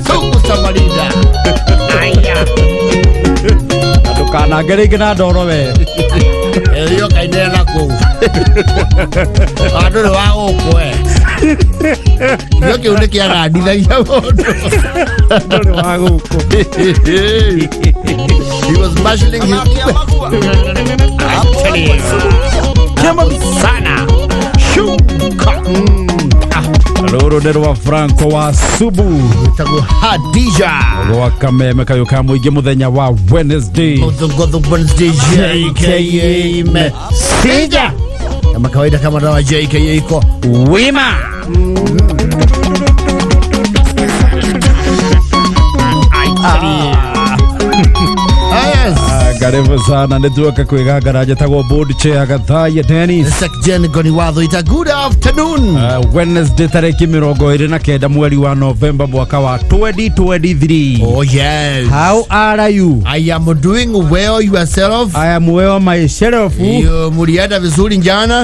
Sugu Samarida. Aya. Na ndũkanange rĩngĩ na ndoro we. Ĩyo kainĩra na kũu. Andũ nĩ wa gũkũ we. Kĩo kĩu nĩ kĩagandithagia mũndũ. Ndũrĩ wa gũkũ. He was marshalling his sana. Shuka. Rũrũ nĩ rwa Franco wa Subu. Wĩtagwo Hadija. Gwa kameme kayũ ka mũingĩ mũthenya wa Wednesday. Muthugodhu Wednesday JKA Messenger. Kama kawaida kama dawa JKA iko Wima. Ah, yes. Ah, karibu sana nĩ tuoka kwĩgangara njĩtagwo board chair Gathaiya Dennis. Sekjen Goni Watho ita good afternoon. Wednesday tarĩki 29 mweri wa Novemba mwaka wa 2023. Oh yes. How are you? I am doing well yourself. I am well myself. Iyo mulienda vizuri njana.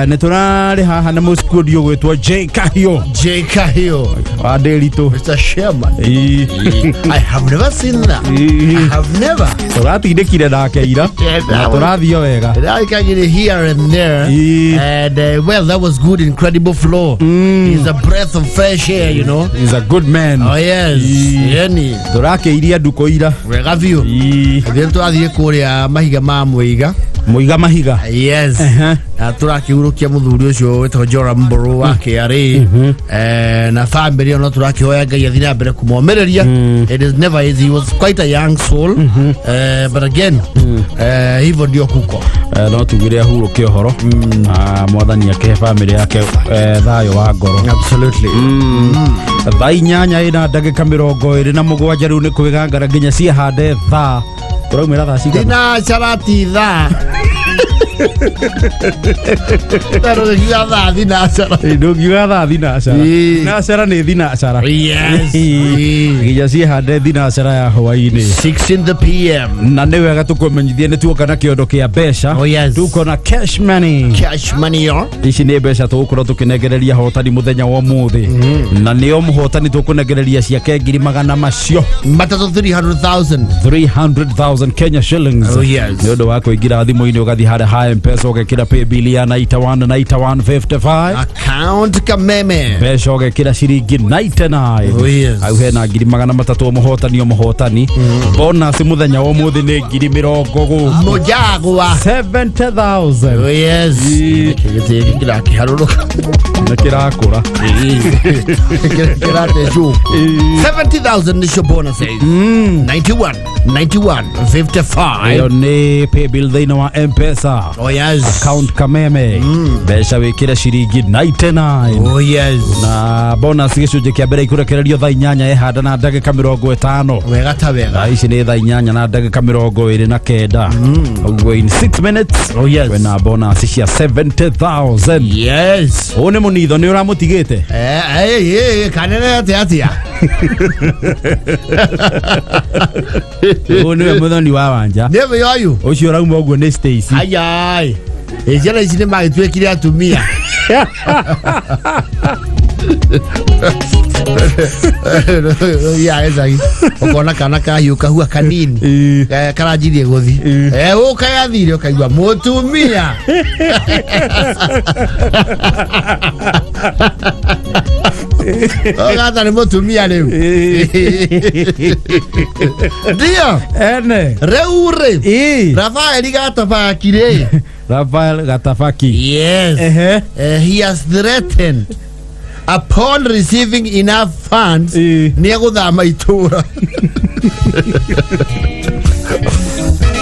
Nĩ tũrarĩ haha na mũsikundi ũgwĩtwo J Kahio J Kahio. wa Ndĩritũ. Mr. Sherman. Ĩĩ. I have never seen that. I Ĩĩ. have never. Tũratindĩkire nake ira Yeah, na that was- tũrathio wega. I can get here and there. Ĩĩ. And well, that was good, incredible flow. He's a breath of fresh air, you know. He's a good man. Oh yes. Ĩĩ. Yani. Tũrakĩiria ndukũ ira. Wega biũ. Ĩĩ. Thĩ tũrathiĩ kũrĩa mahiga ma mũiga. Mũiga mahiga. Yes. Ehe. Na tũrakĩhurũkia mũthuri ũcio wĩtagwo Joram Mbũrũ wa KRA na family ĩyo no tũrakĩhoya Ngai athiĩ na mbere kũmomĩrĩria. It is never easy. He was quite a young soul. But again, hivyo ndio kuko. No tugire ahurũke ũhoro. Ah, mwathani akĩhe family yake thayũ wa ngoro. Absolutely. Thaa 8 ĩna ndagĩka 27 rĩu nĩ kwĩgangara nginya ciahande thaa tũraumĩra thaa cigana? Thinacara ti thaa. Tarũgĩkiuga thaa thinacara. Ĩ, ndũngiuga thaa thinacara. Ĩ. Thinacara nĩ thinacara. Yes. Ĩ. Nginya ciĩhande thinacara ya hwaĩ-inĩ. 6 in the PM. Na nĩ wega tũkũmenyithie nĩ tuoka na kĩondo kĩa mbeca. Oh, yes. Tuko na cash money. Cash money yo. Ici nĩ mbeca tũgũkorwo tũkĩnengereria hotani mũthenya wa ũmũthĩ na nĩo mũhotani tũkũnengereria ciake ngiri magana macio Matatũ 300,000. 300,000 Kenya shillings. Oh, yes. Nĩ ũndũ wa kũingĩra thimũ-inĩ ũgathiĩ harĩa ha M-Pesa ũgekĩra paybill ya 91 91 55 Account Kameme. mbeca ũgekĩra ciringi 99. Oh, yes. Hau hena ngiri magana matatũ o mũhotani o mũhotani. Bonus mũthenya wa ũmũthĩ nĩ ngiri mĩrongo gũkũ Mojagwa. 70,000. Oh yes. Ĩ. Gĩtĩ gĩkĩ kĩrakĩharũrũka. Nĩ kĩrakũra. Kĩratecũkũ. 70,000 nĩcio bonuses. 91 91 55. Ĩyo nĩ paybill thĩinĩ wa M-Pesa. Oh yes. Account Kameme. Mbeca wĩkĩre ciringi 99. Oh yes. Na bonus gĩcunjĩ kĩa mbere ikũrekererio thaa 8 ĩhanda na ndagĩka 50. Wega ta wega. Thaa ici nĩ thaa 8 na ndagĩka 29. Ũguo in 6 minutes. Oh, yes. Kwĩna bonus cia 70,000. Yes. Ũyũ nĩ mũnitho nĩ ũramũtigĩte? Eh, eh, kanene atĩa atĩa? Ũyũ nĩwe mũthoni wa Wanja. Nĩwe ũyũ. Ũcio ũrauma ũguo nĩ Stacy. Ayai. Ĩ ciana ici nĩ magĩtuĩkire atumia. Ya ecagi. Ũkona kana kahiũ kahua kanini. Ĩ. Karanjirie gũthi. Ĩ. Ũka yathire ũkaigua mũtumia. Ũgata nĩ mũtumia rĩu. Ndio. Ene. Rĩu rĩ. Ĩ. Rafaeli Gatabaki rĩ. Rafael Gatafaki. Yes. Ehe. He has threatened upon receiving enough funds Ĩ. nĩ egũthama itũra.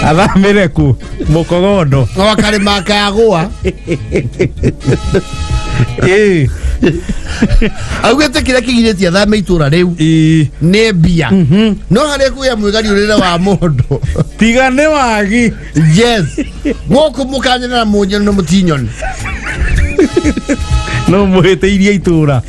Athamĩre kũ? Mũkogondo. No akarĩma kagũa. Ĩ. Augĩte kĩrĩa kĩgirĩtie athame itũra rĩu Ĩ. nĩ mbia. No harĩa kũgĩa mwĩgariũrĩre wa mũndũ. Tiga nĩ wagi. Yes. Gũkũ mũkanyona na mũnyone na mũtinyone. No mũhĩtĩirie itũra.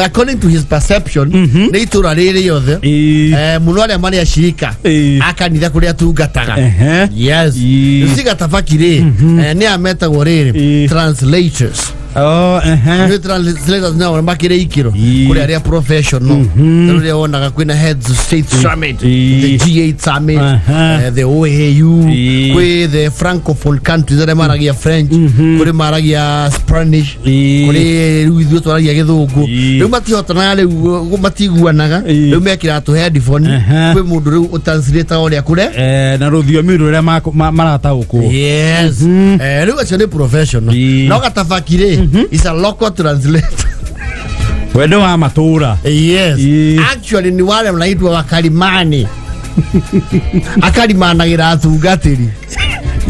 According to his perception nĩ itũra rĩrĩ rĩothe Ĩ. Mũno arĩa marĩ acirika Ĩ. a kanitha kũrĩa atungataga. Ehe. Yes. Ĩ. Rĩu Gatafaki rĩ nĩ ametagwo rĩrĩ Ĩ. translators. Oh, ehe. Nĩ translators nao makĩrĩ ikĩro. Ii. Kũrĩ arĩa professional. Rĩu rĩrĩa wonaga kwĩna heads of state summit, Ii. the G8 summit, Aha. the OAU, Ii. kwĩ the francophone countries arĩa maragia French, kũrĩ maragia Spanish, Ii. kũrĩ rĩu ithuĩ twaragia gĩthũngũ. Ii. Rĩu matihotanaga rĩu matiguanaga. Ii. Rĩu mekĩraga tũ headphone. Aha. Kwĩ mũndũ rĩu ũtranslate ũrĩa kũre. Na rũthiomi rũrĩa marataũkwo. Yes. Rĩu acio nĩ professional. Ii. No Gatabaki rĩ is a local translator. Wendo wa matũra. Yes. Ii. Actually ni wale mnaitwa wakalimani. Akalimanagĩra atungatĩri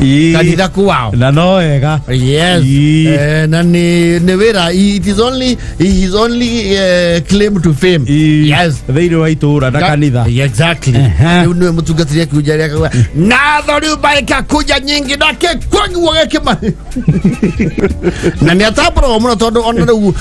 Ii. kanitha kwao. Na no wega. Yes. Ii. Na nĩ wĩra, it is only his only claim to fame. Ii. Yes. Thĩinĩ wa itũra na kanitha. Yeah, exactly. Ehe. Rĩu nĩwe mũtungatĩri akiunja rĩa akauga, na dhoruba ikakuja nyingi na kĩkwaguo gĩkĩma na nĩ atambũragwo mũno tondũ ona rĩu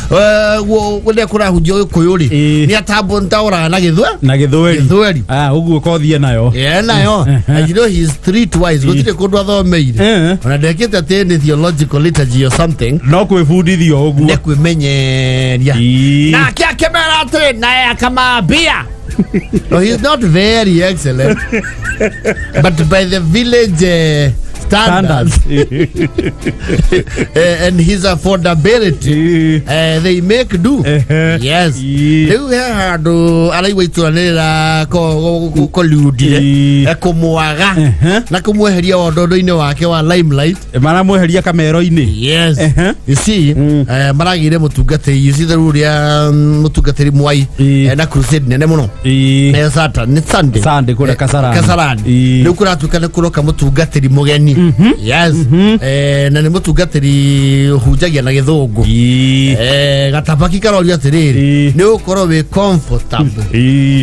rĩrĩa kũrahunjio gĩkũyũ rĩ, Ii. nĩ atamboraga na gĩthwe Na gĩthweri. Gĩthweri. Ah, ũguo kothie nayo. Yeah, nayo. And you know he is streetwise, gũtirĩ kũndũ athomeire, ona ndekĩte atĩ nĩ theological liturgy or something. No kwĩbundithio ũguo. Nĩ kwĩmenyeria. Ii. Nake akĩmera atĩrĩ, naye akamambia, no, he's not very excellent, but by the village standards and his affordability, Ii. they make do. Ehe. Yes. Ii. Rĩu he handũ araigua itũra nĩ rĩra koliundire Ii. kũmwaga Ehe. na kũmweheria wondondo-inĩ wake wa limelight. Maramweheria kamero-inĩ. Yes. Ehe. You see, maragĩire mũtungatĩri, you see, rĩu ũrĩa mũtungatĩri Mwai Ii. na crusade nene mũno. Ii. Saturday, nĩ Sunday. Sunday kũrĩa Kasarani. Kasarani. Ii. Rĩu kũratuĩka nĩ kũroka mũtungatĩri mũgeni. Yes. Na nĩ mũtungatĩri ũhunjagia na gĩthũngũ. Ii. Gatabaki karorio atĩrĩrĩ, Ii. nĩ ũgũkorwo wĩ comfortable Ii.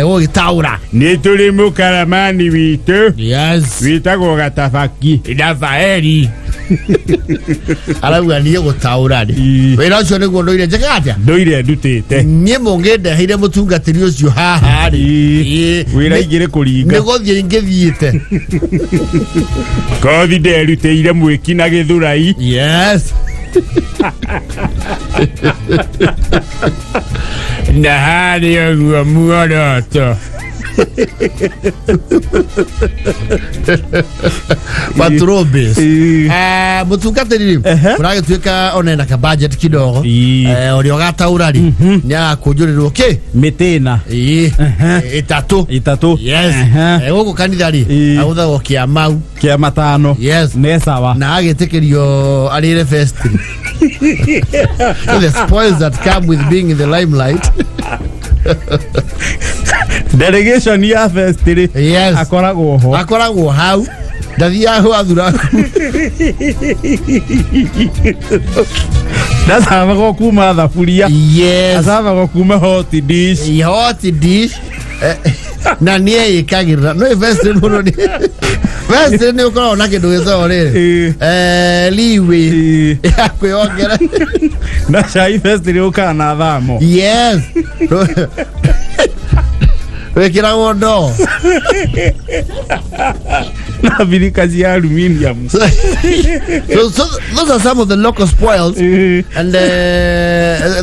gũgĩtaũra? Nĩ tũrĩ mũkaramani witũ wĩtagwo Gatabaki. Rafaeli arauga niĩ gũtaũra rĩ, Ii. wĩra ũcio nĩguo ndũire njĩkaga atĩa. Ndũire ndutĩte. Niĩ mũngĩndeheire mũtungatĩri ũcio haha rĩ, Ii. Ii. Wĩra ingĩrĩ kũringa. Nĩ gũthiĩ ingĩthiĩte. Kothi nderutĩire mwĩki na gĩthurai. Yes. Na harĩ ũguo muoroto. Patrobes. Ii. Mũtungatĩri rĩ, Ehe. ũragĩtuĩka ona ena ka budget kidogo. Ii. Ũrĩa ũgataũra rĩ, nĩ agakũnjũrĩrwo kĩ Mĩtĩna. Ii. Ehe. Ĩtatũ. Itatũ. Yes. Ehe. Gũkũ kanitha rĩ, Ii. agũthagwo kĩamau. Kĩa matano. Yes. Nĩ sawa. Na agĩtĩkĩrio arĩre vestry. The spoils that come with being in the limelight. Delegation ya vestry. Yes. Akoragwo ho. Akoragwo hau, ndathiaga gwathura. Ndacabagwo kuma thaburia. Yes. Acabagwo kuma hot dish. Hot dish. Na nĩ eyĩkagĩrĩra no vestry mũno, nĩ vestry nĩ ũkoragwo na kĩndũ gĩtagwo rĩrĩ, Ii. Leeway Ii. ya kwĩongera. Na cai vestry ũkaga na thamo. Yes, wĩkĩragwo ndoo. Na birika cia aluminium. So those are some of the local spoils Ii. and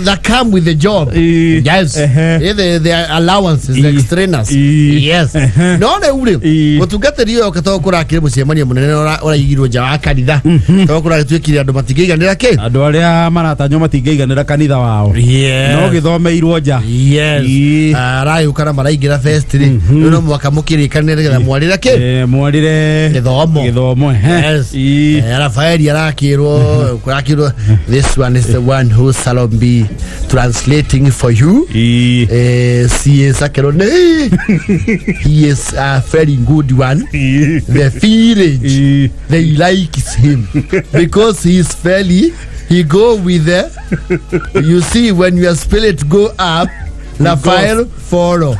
that come with the job. Ii. Yes. Ehe. Yeah, the allowances, the Ii. extraneous. Ii. Yes. Ehe. No rĩu rĩ, Ii. mũtungatĩri ũyũ tondũ kũrakĩrĩ mũcemanio mũnene ũraigirwo nja wa kanitha, tondũ kũragĩtuĩkire andũ matingĩiganĩra kĩ. Andũ arĩa maratanywo matingĩiganĩra kanitha wao. Yes. No gĩthomeirwo nja. Yes. Ii. Aragĩũka na maraingĩra vestry, rĩu no mũhaka mũkĩrĩkanĩre nĩgetha mwarĩre kĩ. Mwarĩre Gĩthomo. Gĩthomo, ehe. Yes. Ii. Rafaeli arakĩrwo, kũrakĩrwo, this one is the one who shall be translating for you. Ii. CS akerwo nĩ he is a very good one. Ii. The village, Ii. they likes him because he is fairly, he go with the, you see, when your spirit go up, Rafael follow.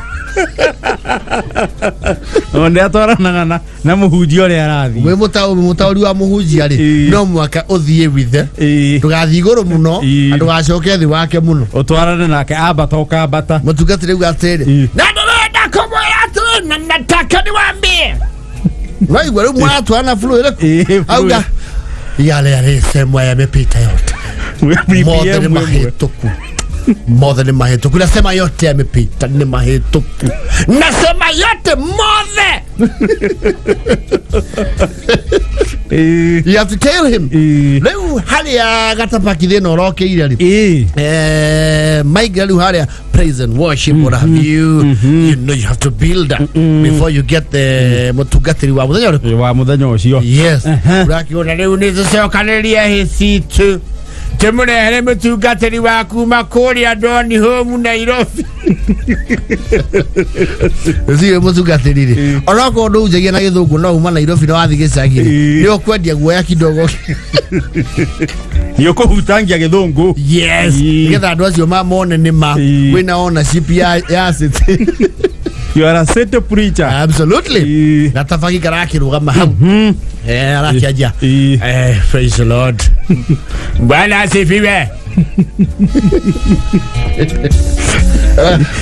O nĩ atwaranaga na mũhunjia ũrĩa arathiĩ. Wĩ mũtaũri wa mũhunjia rĩ, Ii. no mũhaka ũthiĩ with the, Ii. ndũgathiĩ igũrũ mũno Ii. na ndũgacoke thĩ wake mũno. Ũtwarane nake, ambata ũkambata. Mũtungatĩri uga atĩrĩ, Ii. na ndĩrenda kũmwĩra atĩrĩ, na nataka niwaambie, waigua rĩu mwaratwarana flow ĩrĩkũ? Ii, flow. Auga yale yalisemwa yamepita yote. Mothe nĩ mahĩtũku, mothe nĩ mahĩtũku. Nasema yote yamepita, nĩ mahĩtũku. Nasema yote, mothe. You have to tell him. Rĩu harĩa gatabaki thĩna ũrokĩire rĩ, maingĩra rĩu harĩa praise and worship, what have you, you know, you have to build up before you get the mũtungatĩri wa mũthenya ũrĩkũ. Wa muthenya ũcio. Yes. Ũrakiona rĩu nĩ tũcokanĩrie hĩ citũ tũmũrehere mũtungatĩri wa kuma kũrĩa Doni Home, Nairobi. Ũcio mũtungatĩri rĩ, onokorwo ndũhunjagia na gĩthũngũ, no uma Nairobi na wathiĩ gĩcagi rĩ, nĩ ũkwendia guoya kidogo. Nĩ ũkũhutangia gĩthũngũ. Yes. Nĩgetha andũ acio mone nĩ ma wĩna ownership ya city. You are a city preacher. Absolutely. Gatabagi karakĩrũgama hau. Arakĩanjia, "Praise the Lord, Bwana asifiwe."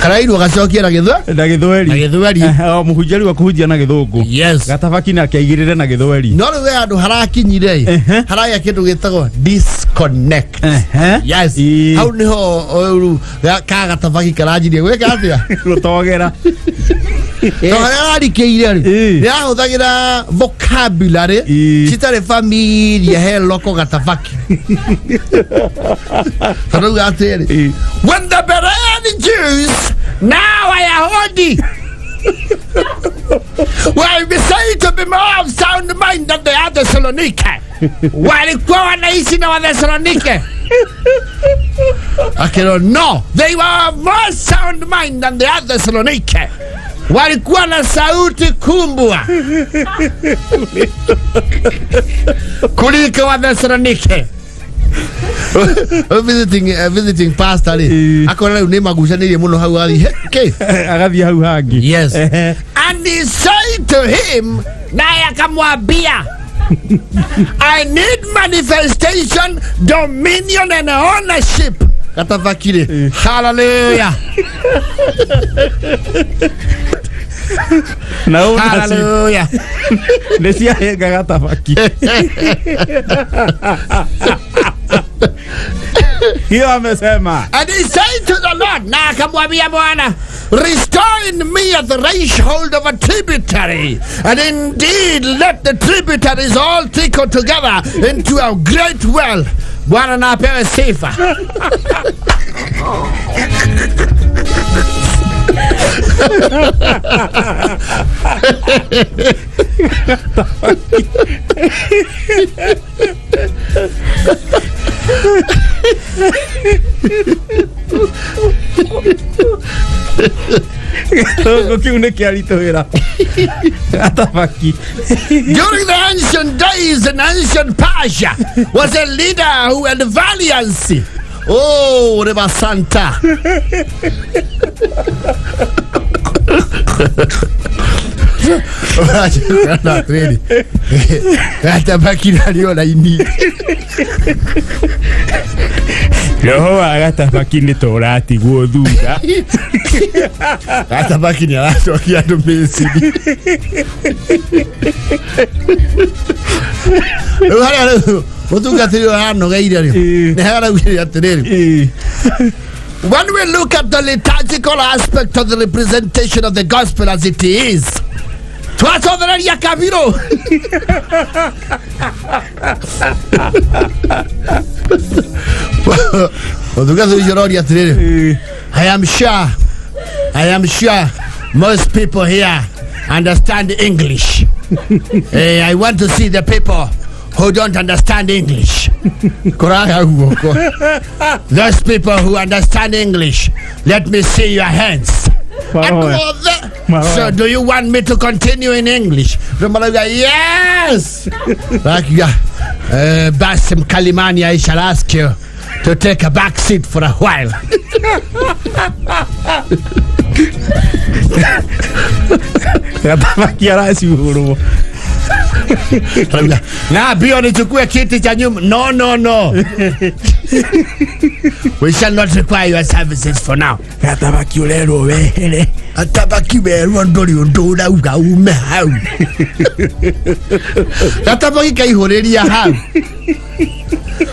Karairwo gacokie na gĩthwe na gĩthweri. Na gĩthweri. O mũhunjia rĩu akũhunjia na gĩthũngũ. Yes. Gatabaki nake aigĩrĩre na gĩthweri. No rĩu we handũ harakinyire haragĩa kĩndũ gĩtagwo disconnect. Yes. Hau niho rĩu ka gatabaki karanjirie gwĩka atĩa? Rũtogera. To harĩa ararikĩire rĩ, nĩ ahũthagĩra vocabulary citarĩ familiar he loko gatabaki, tondũ rĩu atĩrĩ, "When the Berean Jews," now Ayahudi, "were said to be more of sound mind than the other Thessalonike," walikuwa wanaishi na Wathesalonike, akĩrwo no, they were of more sound mind than the other Thessalonike, walikuwa na sauti kumbwa kuliko Wathesalonike. Visiting pastor rĩ, akona rĩu nĩ magucanĩirie mũno hau, athiĩ okay. Agathiĩ hau hangĩ. Yes. "And he said to him," naye akamwambia, "I need manifestation, dominion and ownership." Gatabakire, hallelujah. Na ownership. Hallelujah. Nĩ ciahenga gatabaki hiyo amesema. "And he said to the Lord," na akamwambia Bwana, "restore in me a threshold of a tributary, and indeed let the tributaries all trickle together into a great well." Bwana na apewe sifa. Gĩthũngũ kĩu nĩ kĩaritũhĩra gatabaki. "During the ancient days in ancient Persia was a leader who had valiancy." Oh, River Santa. Atĩrĩrĩ, gatabaki narĩo raini. Roho wa gatabaki nĩ ta ũratigwo thutha. Gatabaki nĩ aracokia andũ Misiri. Rĩu harĩa rĩu mũtungatĩri ũyũ aranogeire rĩ, nĩ haraugire atĩrĩrĩ, "When we look at the liturgical aspect of the representation of the gospel as it is," twacothereria kabirũ. Mũtungatĩri ũcio aroria atĩrĩrĩ, I am sure most people here understand English. I want to see the people who don't understand English." Kũraga guoko. "Those people who understand English, let me see your hands." Maroya. Andũ othe. Maroya. "So do you want me to continue in English?" Rĩu marauga, "Yes." Rakiuga, "Basi mkalimani, I shall ask you to take a back seat for a while." Gatabaki aracuhũrwo. Rauga, "Na bio nichukue kiti cha nyuma." "No, no, no, we shall not require your services for now." Gatabaki ũrerwo wehere. Gatabaki werwo ndũrĩ ũndũ ũrauga, ume hau. Gatabaki kaihũrĩria hau.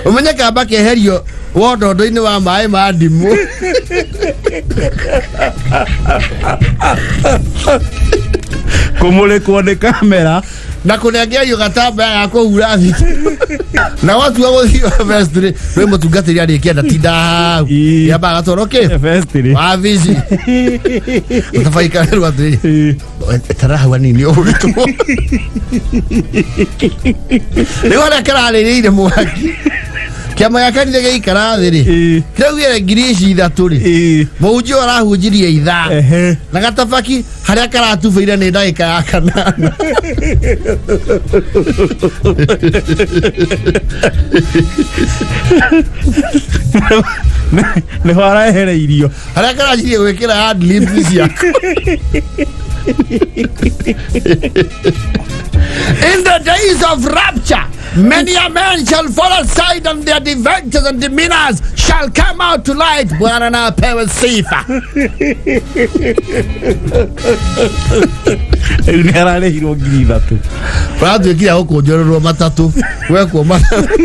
Ũmenye kamba keherio wondondo-inĩ wa maĩ ma ndimũ. Kũmũrĩkwo nĩ kamera. Na kũnengerio gatambaya ga kũhura thitima. Na watua gũthiĩ vestry, rwĩ mũtungatĩri arĩkia ndatinda hau. Ii. Yambaga gatwarwo kĩ? Vestry. Wabici. Ũtabaikarĩrwo atĩrĩrĩ. Etara hau hanini ũhũrĩtwo. Rĩu harĩa kararĩrĩire mwaki. Kĩama gĩa kanitha gĩikara thĩ rĩ. Kĩraugire ngiri ici ithatũ rĩ. Mũhunjia ũyũ arahunjirie ithaa. Ehe. Na gatabaki harĩa karatubĩire nĩ ndagĩka ya kanana. Nĩho araehereirio. Harĩa karanjirie gwĩkĩra ad libs ciako. In the days of rapture, many a man shall fall aside and their adventures and demeanors shall come out to light. Bwana na apewe sifa. Rĩu nĩ ararĩhirwo 3,000. Ũratuĩkire gũkũnjũrĩrwo matatũ gwekwo matatũ.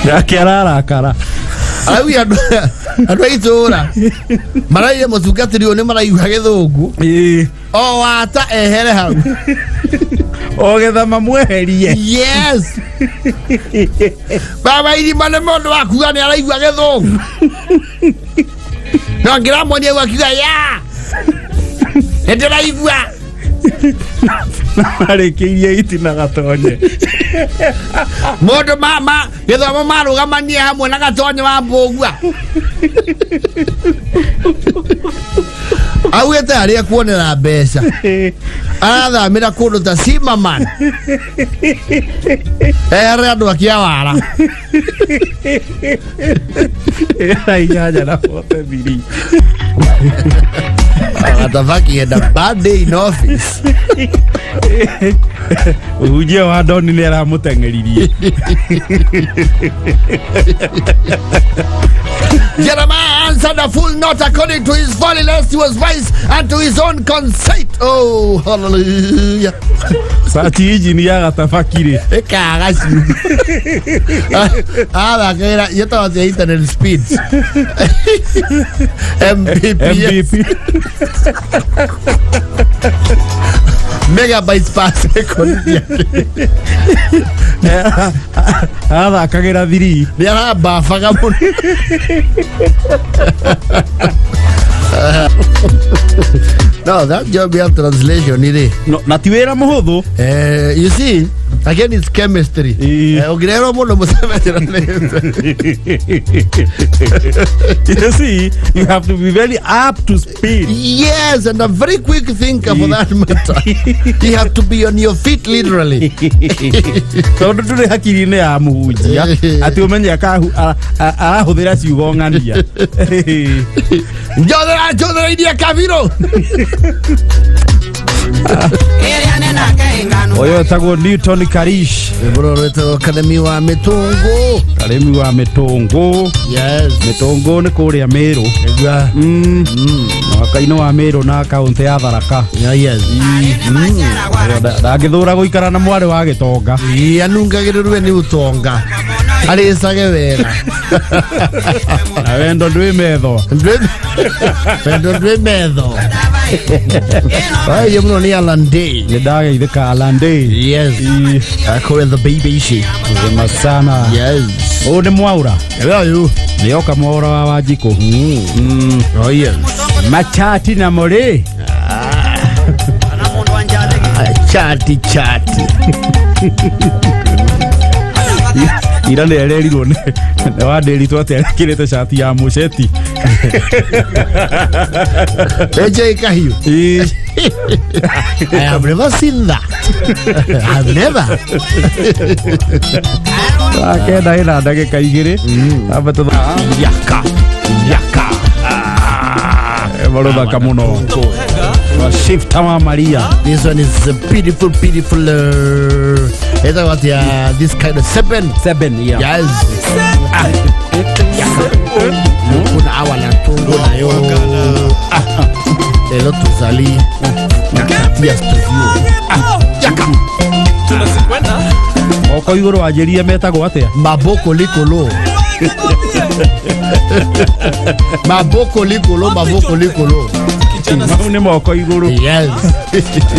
Nake ararakara. Araugire andũ a itũũra maraire mũtungatĩri ũyũ nĩ maraigua gĩthũngũ. O wata ehere hau. Ogetha mamweherie. Yes. Baba irima nĩ mũndũ wa kuga nĩ araigua gĩthũngũ. No ngĩramuonia ũguo akiuga ya. Nĩ ndĩraigua. Marĩkĩirie itina gatonye. Mũndũ mama gĩthomo marũgamanie hamwe na gatonye wa mbũgua. Augĩte harĩa kuonera mbeca. Arathamĩra kũndũ ta Zimmerman. Ehere andũ akĩawara. Thaa inyanya na 43. Gatabaki had a bad day in office. Ũhunjia wa Doni nĩ aramũteng'eririe. Jeremiah answered the fool not according to his folly, lest he was wise unto his own conceit. Oh, hallelujah. Search engine ya gatabaki rĩ. Ĩkaga ciu. Athakĩra yĩtagwo atĩa internet speeds. MBPS. MVP. Megabytes per second. Athakagĩra 3. Nĩ arambabaga mũno. No, that job ya translation rĩ. No, na ti wĩra mũhũthũ. You see, again it's chemistry. Ũngĩrerwo mũndũ mũcemanĩre. You see, you have to be very up to speed. Yes, and a very quick thinker for that matter. You have to be on your feet literally. Tondũ ndũrĩ hakiri-inĩ ya mũhunjia atĩ ũmenye arahũthĩra ciugo ng'ania. Njothera njothera kabiro. Ũyũ etagwo Newton Karish. Rwĩmbo rwĩtagwo Karĩmi wa Mĩtũngũ. Karĩmi wa Mĩtũngũ. Yes. Mĩtũngũ nĩ kũrĩa Mĩrũ. Nĩguo. Mũhaka-inĩ wa Mĩrũ na kaũntĩ ya Tharaka. Yeah, yes. Ndangĩthũra gũikara na mwarĩ wa gĩtonga. Ii, anungagĩrĩrwe nĩ ũtonga. Arĩcage wega. Na wendo ndwĩ metho. Wendo ndwĩ metho. Ayo mũno nĩ Alan Day. Nĩ ndageithĩka Alan Day. Yes. Akore the BBC. Wema sana. Yes. Ũyũ nĩ Mwaũra. Ũyũ. Nĩ oka Mwaũra wa Wanjikũ. Oh yes. Machati na mũrĩ. Chati chati. Ira nĩ ererirwo nĩ wandĩritwo atĩ arekĩrĩte cati ya mũceti. AJ Kahiu. I have never seen that. I've never. Kenda ĩna ndagĩka igĩrĩ. Amba Yaka. Yaka. Marũthaka mũno. Shifter wa Maria. This one is a beautiful, beautiful. It's what this kind of seven. Seven, yeah. Yes. Kuna awa na tungo na yo. Lelo tuzali na kati ya studio. Yaka. Tunazikwenda. Moko igũrũ wanjĩrire metagwo atĩa? Maboko likolo, maboko likolo, maboko likolo. Mau nĩ moko igũrũ. Yes.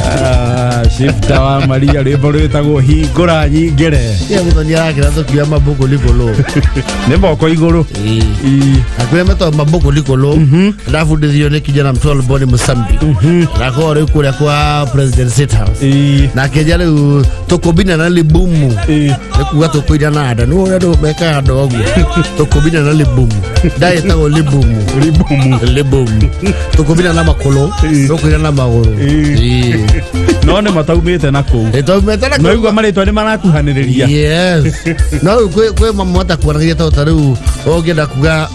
Ah, Shifta wa Maria, rwĩmbo rwĩtagwo hingũra nyingĩre. Ye muthoni arakĩra tũkiuga maboko likolo. Nĩ moko igũrũ. Ii. Akwĩra metagwo maboko likolo. Ndabundithio nĩ kijana mtolo Boni Musambi nakorwo rĩu kũrĩa kwa President State House. Ii. Na kĩnja rĩu tũkũmbina na libumu. Ii. Nĩ kuga tũkũina na nda nĩ ũrĩa andũ mekaga nda ũguo, tũkũmbina na libumu, nda ĩtagwo libumu. Ribumu. Libumu, tũkũmbina na makũlũ, tũkũina na magũrũ. Ĩĩ. No nĩ mataumĩte na kũu. Ĩtaumĩte na No igua marĩtwa nĩ marakuhanĩrĩria. Yes, no rĩu kwĩ mamwe atakuanagia tondũ ta rĩu ũngĩenda kuga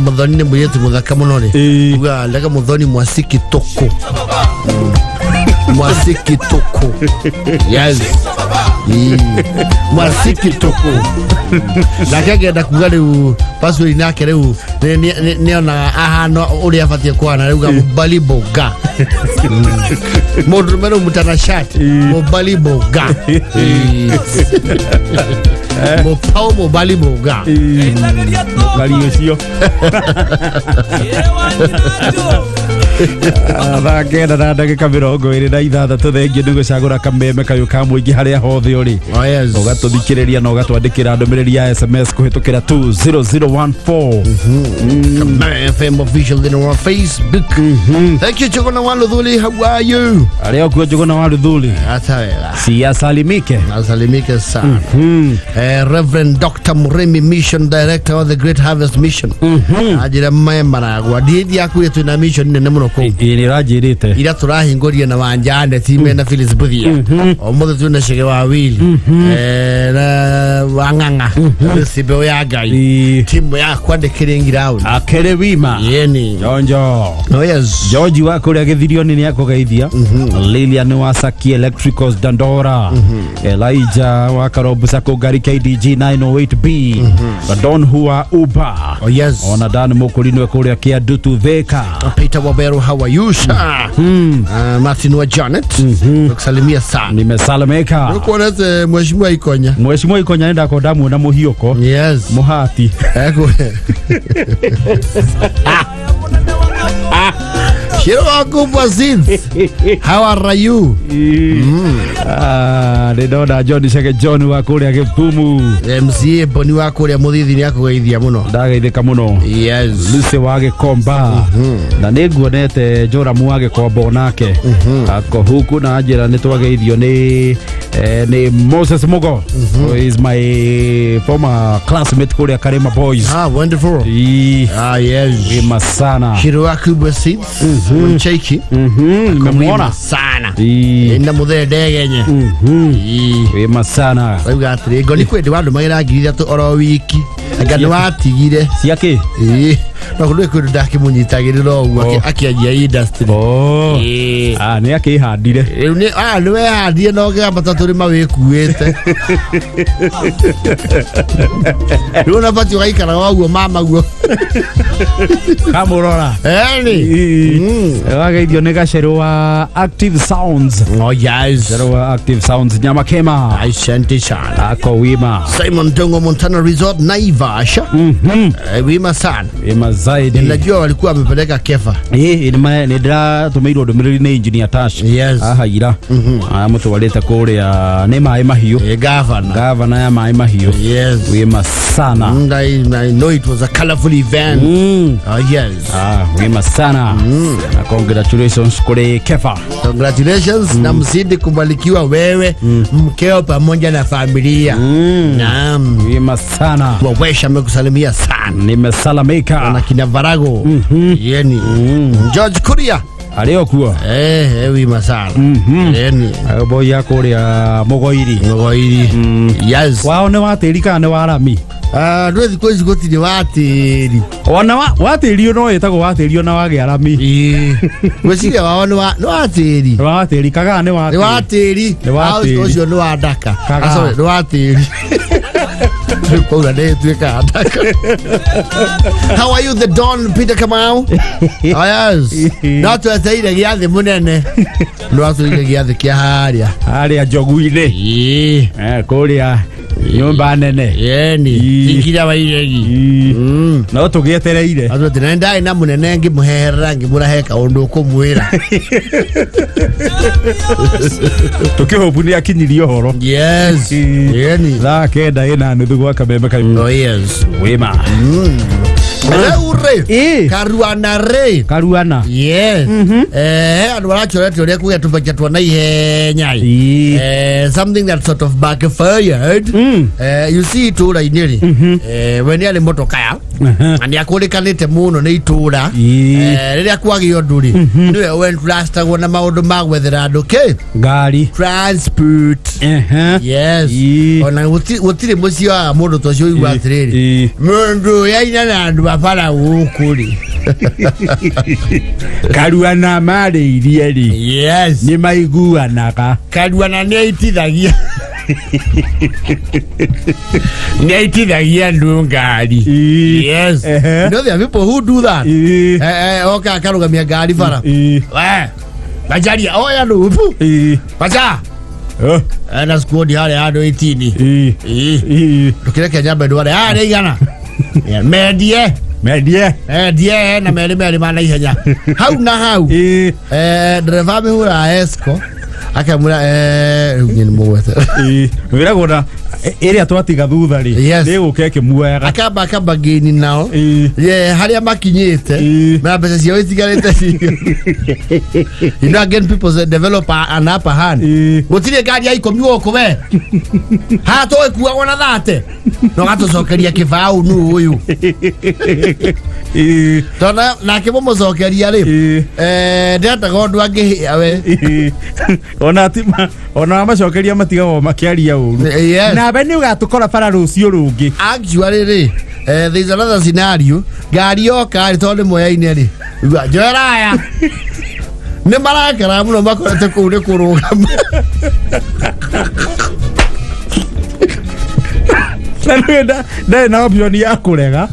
Muthoni nĩ mũirĩtu mũthaka mũno rĩ, Ĩĩ. kuga ndega Muthoni mwasiki tũkũ. Mwasiki tũkũ, yes. Ĩĩ. Mwasiki tũkũ. Nake angĩenda kuga rĩu passport nake rĩu nĩonaga ahana ũrĩa abatiĩ kũhana, rĩu ga mũbali boga, mũndũrũme rĩu mũtanashati, mũbali boga. Ĩĩ. Mũpao mũbali boga. Ii. Mũkari ũcio. Ah, 9:26, thengiũ nĩ gũcagũra kameme kayũ ka mũingĩ harĩa hothe ũrĩ. Oh, yes. Ũgatũthikĩrĩria na ũgatwandĩkĩra ndũmĩrĩri ya SMS kũhĩtũkĩra 20014. Kameme FM official then on Facebook. Thank you, Chogona wa Luthuli. How are you? Arĩa okuo Njũgũna wa Luthuli. Hata wega. Siasalimike. Asalimike sana. Reverend Dr. Murimi, Mission Director of the Great Harvest Mission. Ajira mae maragwa. Ndithi yakuire twina mission nene muno kuu. Ĩ nĩ ũranjĩrĩte. Ira turahingũria na wanjane time na Phyllis Buthia. Ũmũthĩ twina Chege wa Wili. Na Wang'ang'a. Sibe ya Ngai. Ĩ. Timu yakwa ndĩkĩrĩ ground. Akĩrĩ wima. Yeni. Jonjo. Oh yes. George wa kũrĩa gĩthirio-inĩ nĩ akũgeithia. Lilian wa Saki Electricals Dandora. Elijah wa Karobu Sako ngari KDG 908B. Don Hua Uber. Oh yes. Ona Dan Mũkũrinwe kũrĩa Kĩandutu Thika. Peter Waberu, how are you, sir? Martin wa Janet, nakusalimia sana. Nimesalimika. Ukuonete Mheshimiwa Ikonya. Mheshimiwa Ikonya nĩ ndakorwo ndamuona mũhiũko. Yes. Mũhati. Eko. Shiro wakubwa Zins. How are you? Ah, nĩ ndona John Chege John wa kũrĩa Gĩthumu. MCA Boni wa kũrĩa Mũthithi nĩ akũgeithia mũno. Ndageithĩka mũno. Yes. Lucy wa Gĩkomba na nĩ nguonete Joramu wa Gĩkomba onake ako huku na njĩra nĩ twageithio nĩ Moses Mugo, who is my former classmate kũrĩa Karima Boys. Ah, wonderful. Ii, Ah, yes. wima sana. Shiro wakubwa Zins. Mcheki. Nimemuona. Sana. Ii, Na muthee ndegenye. Ii. wima sana. Rauga atĩrĩ, ngoni kwĩ ndĩ wandũmagĩra 3,000 oro wiki, anga nĩ watigire. Ciakĩ? Ĩĩ, no kũndũ kwĩ ndakĩmũnyitagĩrĩra ũguo akĩanjia industry. Oh. Ĩĩ. Ah, nĩ akĩhandire. Rĩu nĩ nĩ wehandire na ũkĩambata tũrĩma wĩkuĩte, rĩu ũnabatiĩ ũgaikaraga ũguo mama guo. Kamũrora. Eni. Wageithio nĩ gacerũ wa Active Sounds. Oh yes. Gacerũ wa Active Sounds Nyamakema. Asante sana. Ako wima. Simon Dongo, Montana Resort Naivasha. Wima sana. Wima zaidi. Najua walikuwa wamepeleka Kefa. Ĩ nĩ ndĩratũmĩirwo ndũmĩrĩri nĩ engineer Tash. Yes. Ahaira amũtwarĩte kũrĩa nĩ maĩ mahiũ. Gavana. Gavana ya maĩ mahiũ. Yes. Wima sana. I know it was a colorful event. Oh, yes. Ah, wima sana. Na congratulations kũrĩ Kefa. Congratulations na mzidi kubarikiwa wewe, mkeo pamoja na familia. Naam. Wima sana. Wawesha amekusalimia sana. Nimesalamika. Na kina Varago. Yeni. George Kuria. Arĩ o kuo. Wima sana. Yeni. Boya kũrĩa Mũgoiri. Ngoiri. Yes. Wao nĩ wa tĩri kana nĩ wa rami? Ah, ndå thikå ici gå tirä wa tä ri. Ona wa tĩri no ĩtagwo wa tĩri ona wagĩa rami. Gwä wao nä wa tä ri. Nĩ wa tĩri kagaa nĩ wa Nä wa tĩri. tä ri. Nĩ wa tĩri. Å cio nä wa ndaka. Kagaa. Ah, sorry, nĩ wa tĩri kwaura nä tuä kaga ndaka. How are you, the Don Peter Kamau? Oh yes, no tweteire gä athä må nene, no atå ire gä athä kä a harĩa. Harĩa njogu-inĩ. Ĩĩ. Kũrĩa Nyũmba nene. Yeni. Ii. Tingira wa iregi. Ii. No tũgĩetereire. Atũ atĩ na ndarĩ na mũnene ngĩmũheherera ngĩmũra he kaũndũ ũkũmwĩra. Tũkĩhũbu nĩ akinyirie ũhoro. Yes. Ii. Yeni. 9:30 gwa kameme kai. Oh yes. Wĩma. Rĩu rĩ. Ii. Karuana rĩ. Karuana. Yes. Andũ maracorete ũrĩa kũgĩa tũbeca twa naihenya. Ii. Something that sort of backfired. You see itũra-inĩ rĩ, we nĩ arĩ mũtokaya na nĩ akũrĩkanĩte mũno nĩ itũra. Ii. Rĩrĩa kwagĩa ũndũ rĩ, nĩwe wentrustagwo na maũndũ ma gwethera andũ kĩ Ngari. transport. Ehe. Yes. Ii. Ona gũtirĩ mũciĩ wa mũndũ ta ũcio ũigua atĩrĩrĩ, Ii. mũndũ ũyũ aina na andũ a bara gũkũ rĩ. Karuana marĩirie rĩ. Yes. Nĩ maiguanaga. Karuana nĩ aitithagia nĩ aitithagia andũ ngari. Ii. Yes. Ehe. You know there are people who do that. Ii. Oka akarũgamia ngari bara. Ii. We, Macharia oya ndubu. Ii. Macha. Oh, Ena squad harĩa andũ 18. ii, Ii. ii. Ndũkĩreke nyambe ndware harĩa igana. Yeah, Mendie. Mendie. Endie na merĩ merĩ ma naihenya. Hau na hau. Ii. Ndereba amĩhũraga esco akamwĩra rĩu niĩ nĩ mũgwete. Ii. Wĩragwo na ĩrĩa twatiga thutha rĩ. Yes. Nĩ gũka ĩkĩmuoyaga. Akamba akamba ngĩni nao. Ii. Yeah, harĩa makinyĩte Ii. na mbeca ciao itigarĩte cio. You know again people say develop an upper hand. Ii. Gũtirĩ ngari ya 10 gũkũ we. Haha tũgĩkuagwo na thate. No gatũcokeria kĩbaũ nũ ũyũ. Ii. Tondũ nake mũmũcokeria rĩ. Ii. Ndendaga ũndũ angĩhĩa we. Ii. Ona ti ona macokeria matigagwo makĩaria ũru. Yes. Nawe nĩ ũgatũkora bara rũciũ rũngĩ. Actually rĩ, there is another scenario. Ngari yoka rĩ tondũ nĩ moyaine rĩ. Uga, njoera aya. Nĩ marakara mũno makorete kũu nĩ kũrũgama. Na nĩ ndarĩ na option ya kũrega.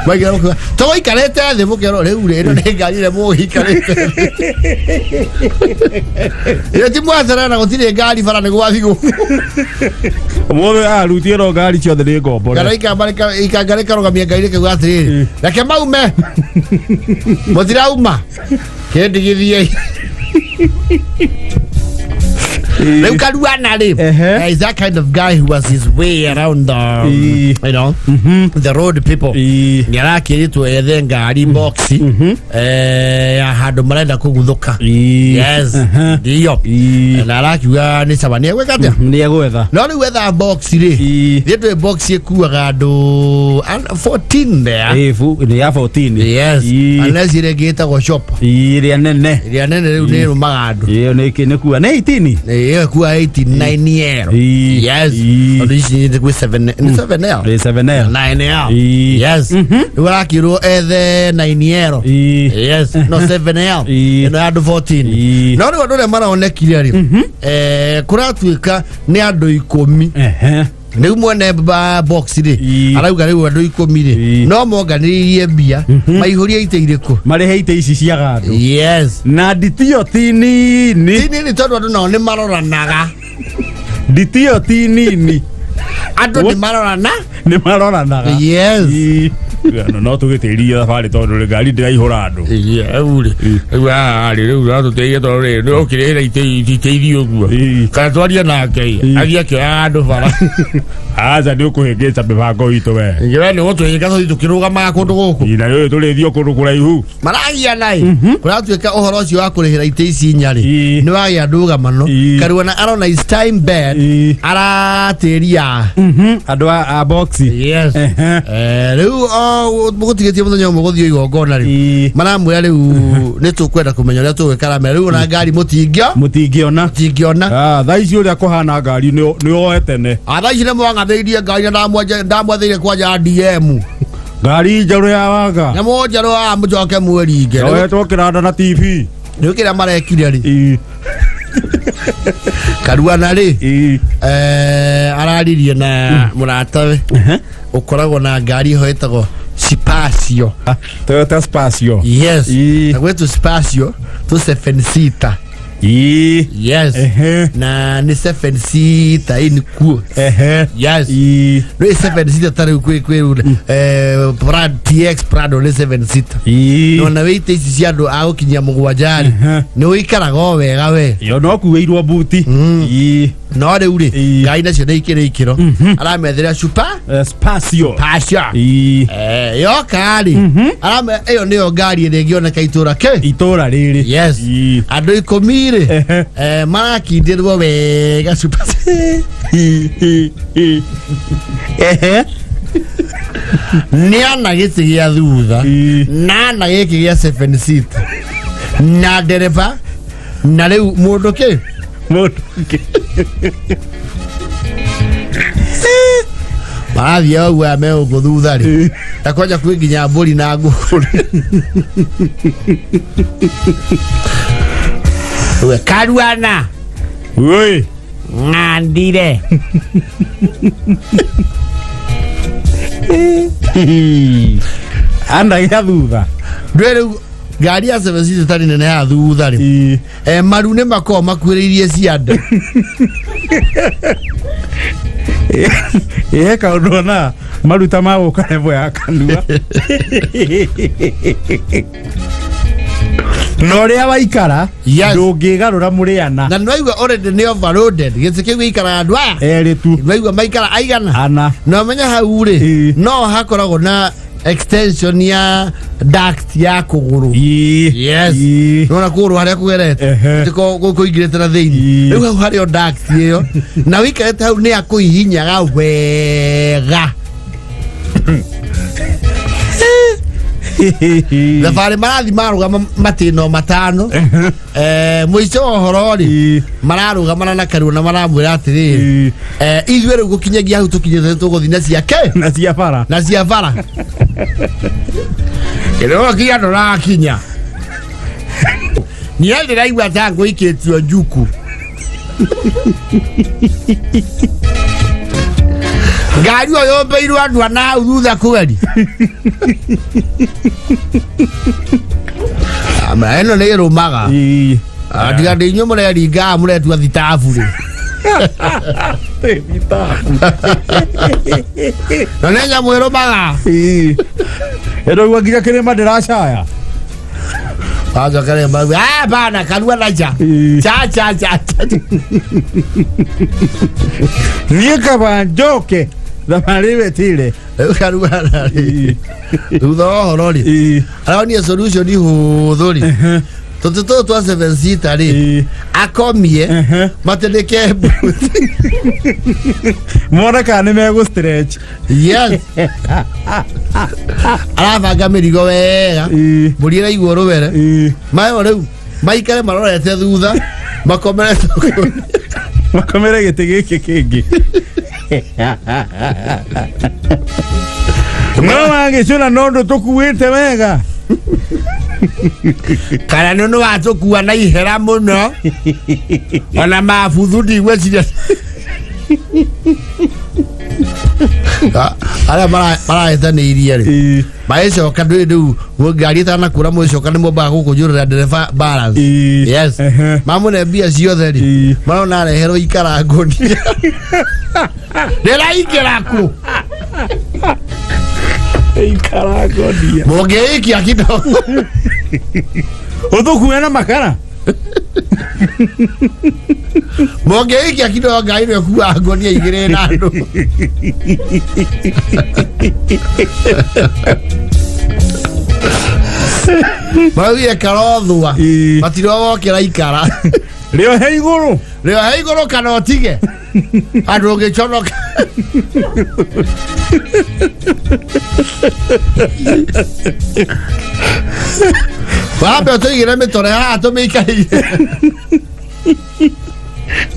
Maigana gũkiuga, tũgũikarĩte thĩ mũkerwo rĩu rĩ ĩno nĩ ngari ĩrĩa mũgũikarĩte thĩ. Ĩyo ti mwacerera na gũtirĩ ngari bara nĩ gwa thigũkũ. Ũmũthĩ arutie no ngari ciothe nĩ ngombore. Kana ikanga rĩkarũgamia ngari rĩkauga atĩrĩrĩ, reke maume. Mũtirauma. Kĩndigithiei. Rĩu Karuana rĩ, Ehe. is that kind of guy who was his way around the, Ii. you know, the road people. Ii. Nĩ arakĩrĩtwo ethe ngari box ya handũ marenda kũguthũka. Ii. Yes, Aha. ndiyo. Ii. Na arakiuga nĩ sawa nĩ egwĩka atĩa? Nĩ egwetha. No rĩu etha box rĩ, Ii. thiĩ twĩ box ĩkuaga andũ 14 there. Ii, nĩ ya 14. Yes, Ii. unless ĩrĩa ĩngĩ ĩtagwo shop. Ii, ĩrĩa nene. Ĩrĩa nene rĩu nĩ ĩrũmaga andũ. Ĩyo nĩ nĩ kua nĩ 18. Ĩyo ĩkua 89 ero. Ii. Yes. Ii. Tondũ ici nĩ kwĩ 7 nĩ 7L. Nĩ 7L. 9L. Ii. Yes. Rĩu arakĩrwo ethe 9L. Ii. Yes. No 7L. Ii. Ĩno ya andũ 14. Ii. No rĩu andũ ũrĩa maronekire rĩ, kũratuĩka nĩ andũ 10. Ehe. Rĩu mwene box rĩ, Ii. arauga rĩu andũ 10 rĩ, Ii. no monganĩrĩirie mbia, maihũrie itĩ irĩkũ. Marĩhe itĩ ici cia gandũ. Yes. Na nditio ti nini. Ti nini tondũ andũ nao nĩ maroranaga. Nditio ti nini. Andũ nĩ marorana. Nĩ maroranaga. Yes. Ii. No tũgĩtĩririe thabarĩ tondũ rĩ ngari ndĩraihũra andũ. Rĩu rĩ, rĩu haha rĩ, rĩu ratũteithia tondũ rĩ, nĩ ũkĩrĩhĩra itĩ iria ũguo. Ii. Kana twarie nake ĩ, athiĩ akĩoyaga andũ bara. Aca nĩ ũkũhĩngĩca mĩbango itũ we. Ningĩ we nĩ ũgũtũhĩnga tũthiĩ tũkĩrũgamaga kũndũ gũkũ. Na rĩu tũrĩthiĩ o kũndũ kũraihu. Maragiana ĩ, kũratuĩka ũhoro ũcio wa kũrĩhĩra itĩ ici inya rĩ, Ii. nĩ wagĩa ndũgamano. Ii. Karuana arona is time bed, Ii. aratĩria. Andũ a box. Yes. Ehe. Rĩu mũgũtigĩtie mũthenya ũmwe gũthiĩ igongona rĩ, Ii. maramwĩra rĩu nĩ tũkwenda kũmenya ũrĩa tũgwĩka rame rĩu ona ngari mũtingĩo Mũtingĩona. mũtingĩona. Thaa ici ũrĩa kũhana ngari nĩ oe tene. Thaa ici nĩ mwangathĩirie ngari na ndamwathĩire kwanja DM. Ngari njerũ ya wanga. Nyamũ njerũ haha mũcoke mwĩringe. Yoetwo kĩranda na TV. Rĩu kĩrĩa marekire rĩ, Ii. Karuana rĩ, Ii. araririe na mũratawe ũkoragwo na ngari ĩho ĩtagwo Spacio. Toyota Spacio. Yes. Ii. Na gwĩtwo Spacio tũ 7 seater. Ii. Yes. Ehe. Na nĩ seven seater in quotes. Ehe. Yes. Ii. Nĩ seven seater ta rĩu kwĩ Prado TX Prado nĩ seven seater. Ii. Nona wĩite ici cia andũ a gũkinyia mũgwanja rĩ, Ehe. nĩ ũikaraga o wega we. Yo no kuĩirwo buti. Ii. No rĩu rĩ, Ii. ngari nacio nĩ ikĩrĩ ikĩro, aramethera super Spacio. pasha. Ii. Yoka rĩ, arame ĩyo nĩyo ngari ĩrĩa ĩngĩoneka itũra kĩ. Itũra rĩrĩ. Yes. Ii. Andũ 10 rĩ, Ehe. marakindĩrwo wega super. Ehe. Nĩ ana gĩtĩ gĩa thutha, Ii. na ana gĩkĩ gĩa seven seat, na ndereba, na rĩu mũndũ kĩ. Mũndũ kĩ. Marathiĩ ũguo aya me gũkũ thutha rĩ, ta kwanja kwĩ nginya mbũri na ngũkũ. We, Karuana. Oi. Ng'andire. Ana gĩa thutha. Ndwĩ rĩu ngari ya seven seat ĩtarĩ nene ya thutha rĩ, Ii. maru nĩ makoragwo makuĩrĩirie ciande. Ĩĩ kaũndũ ona maruta ma gũka level ya kanua. Na ũrĩa waikara Yes. ndũngĩgarũra mũrĩ ana. Na nĩwaigua already nĩ overloaded, gĩtĩ kĩu gĩikaraga andũ aya. Erĩ tu. Nĩwaigua maikara aigana? Ana. Na ũmenye hau rĩ, Ii. no hakoragwo na extension ya duct ya kũgũrũ. Ii. Yes. Ii. Nĩwona kũgũrũ harĩa kũgerete? Ehe. Tiko kũingĩrĩte na thĩinĩ. Ii. Rĩu hau harĩ o duct ĩyo, na ũikarĩte hau nĩ akũhihinyaga wega. Thabarĩ marathi marũgama matĩno 5. Mũico wa ũhoro rĩ, Ii. mararũgamana na Karuo na maramwĩra atĩrĩrĩ, Ii. Ithuĩ rĩu gũkinyagia hau tũkinyĩte tũgũthiĩ na ciake. Na cia bara. Na cia bara. Kĩrĩa kinya ndũrakinya. Niĩ ndĩraigua ta ngũikĩtio njuku. Ngari ĩyo yũmbĩirwo andũ ana hau thutha kweri. Ama ĩno nĩ ĩrũmaga. Ii. Tiga ndĩ inyuĩ mũreringaga mũretua thitabu rĩ. Na nĩ nyamũ ĩrũmaga. Ii. Ĩraigua nginya kĩrĩma ndĩracaya. Wacokere mauga, "Ah, bana Karua na cha." Ii. Cha cha cha cha. Niĩ kaba njoke thabarĩ wetire. Rĩu Karua na rĩ. Thutha wa ũhoro rĩ, Ii. aronire solution hũthũ rĩ. Tũtĩ tũtũ twa seven seater rĩ, Ii. akomie Ehe. matindĩke boot. Mone kana nĩ megũ stretch. Yes. Arabanga mĩrigo wega. Ii. Mbũri ĩraigwo rũwere. Ii. Mayo rĩu maikare marorete thutha makomerete. Makomere gĩtĩ gĩkĩ kĩngĩ. No wagĩcũna no ndũ tũkuĩte wega. Kana nĩ watũkua na ihera mũno. Ona mabuthu ndigwĩciria. Arĩa marahĩtanĩirie rĩ, Ii. magĩcoka ndũĩ rĩu ngari ĩtanakũra mũgĩcoka nĩ mombaga gũkũnjũrĩra ndereba balance. Ii. Yes. Ehe. Mamũne mbia ciothe rĩ, Ii. marona areherwo ikara ngũnia. Ndĩraingĩra kũ? Ikara ngonia. Mũngĩikia kidogo. Ũtũkue na makara. Mũngĩikia kidogo ngari ĩno ĩkuaga ngũnia 2 na andũ. Maraugire karothua. Ii. Matirogokĩra ikara. Rĩohe igũrũ. Rĩohe igũrũ kana ũtige. Andũ ũngĩconoka. Wambe ũtũigĩre mĩtore haha tũmĩikarĩire.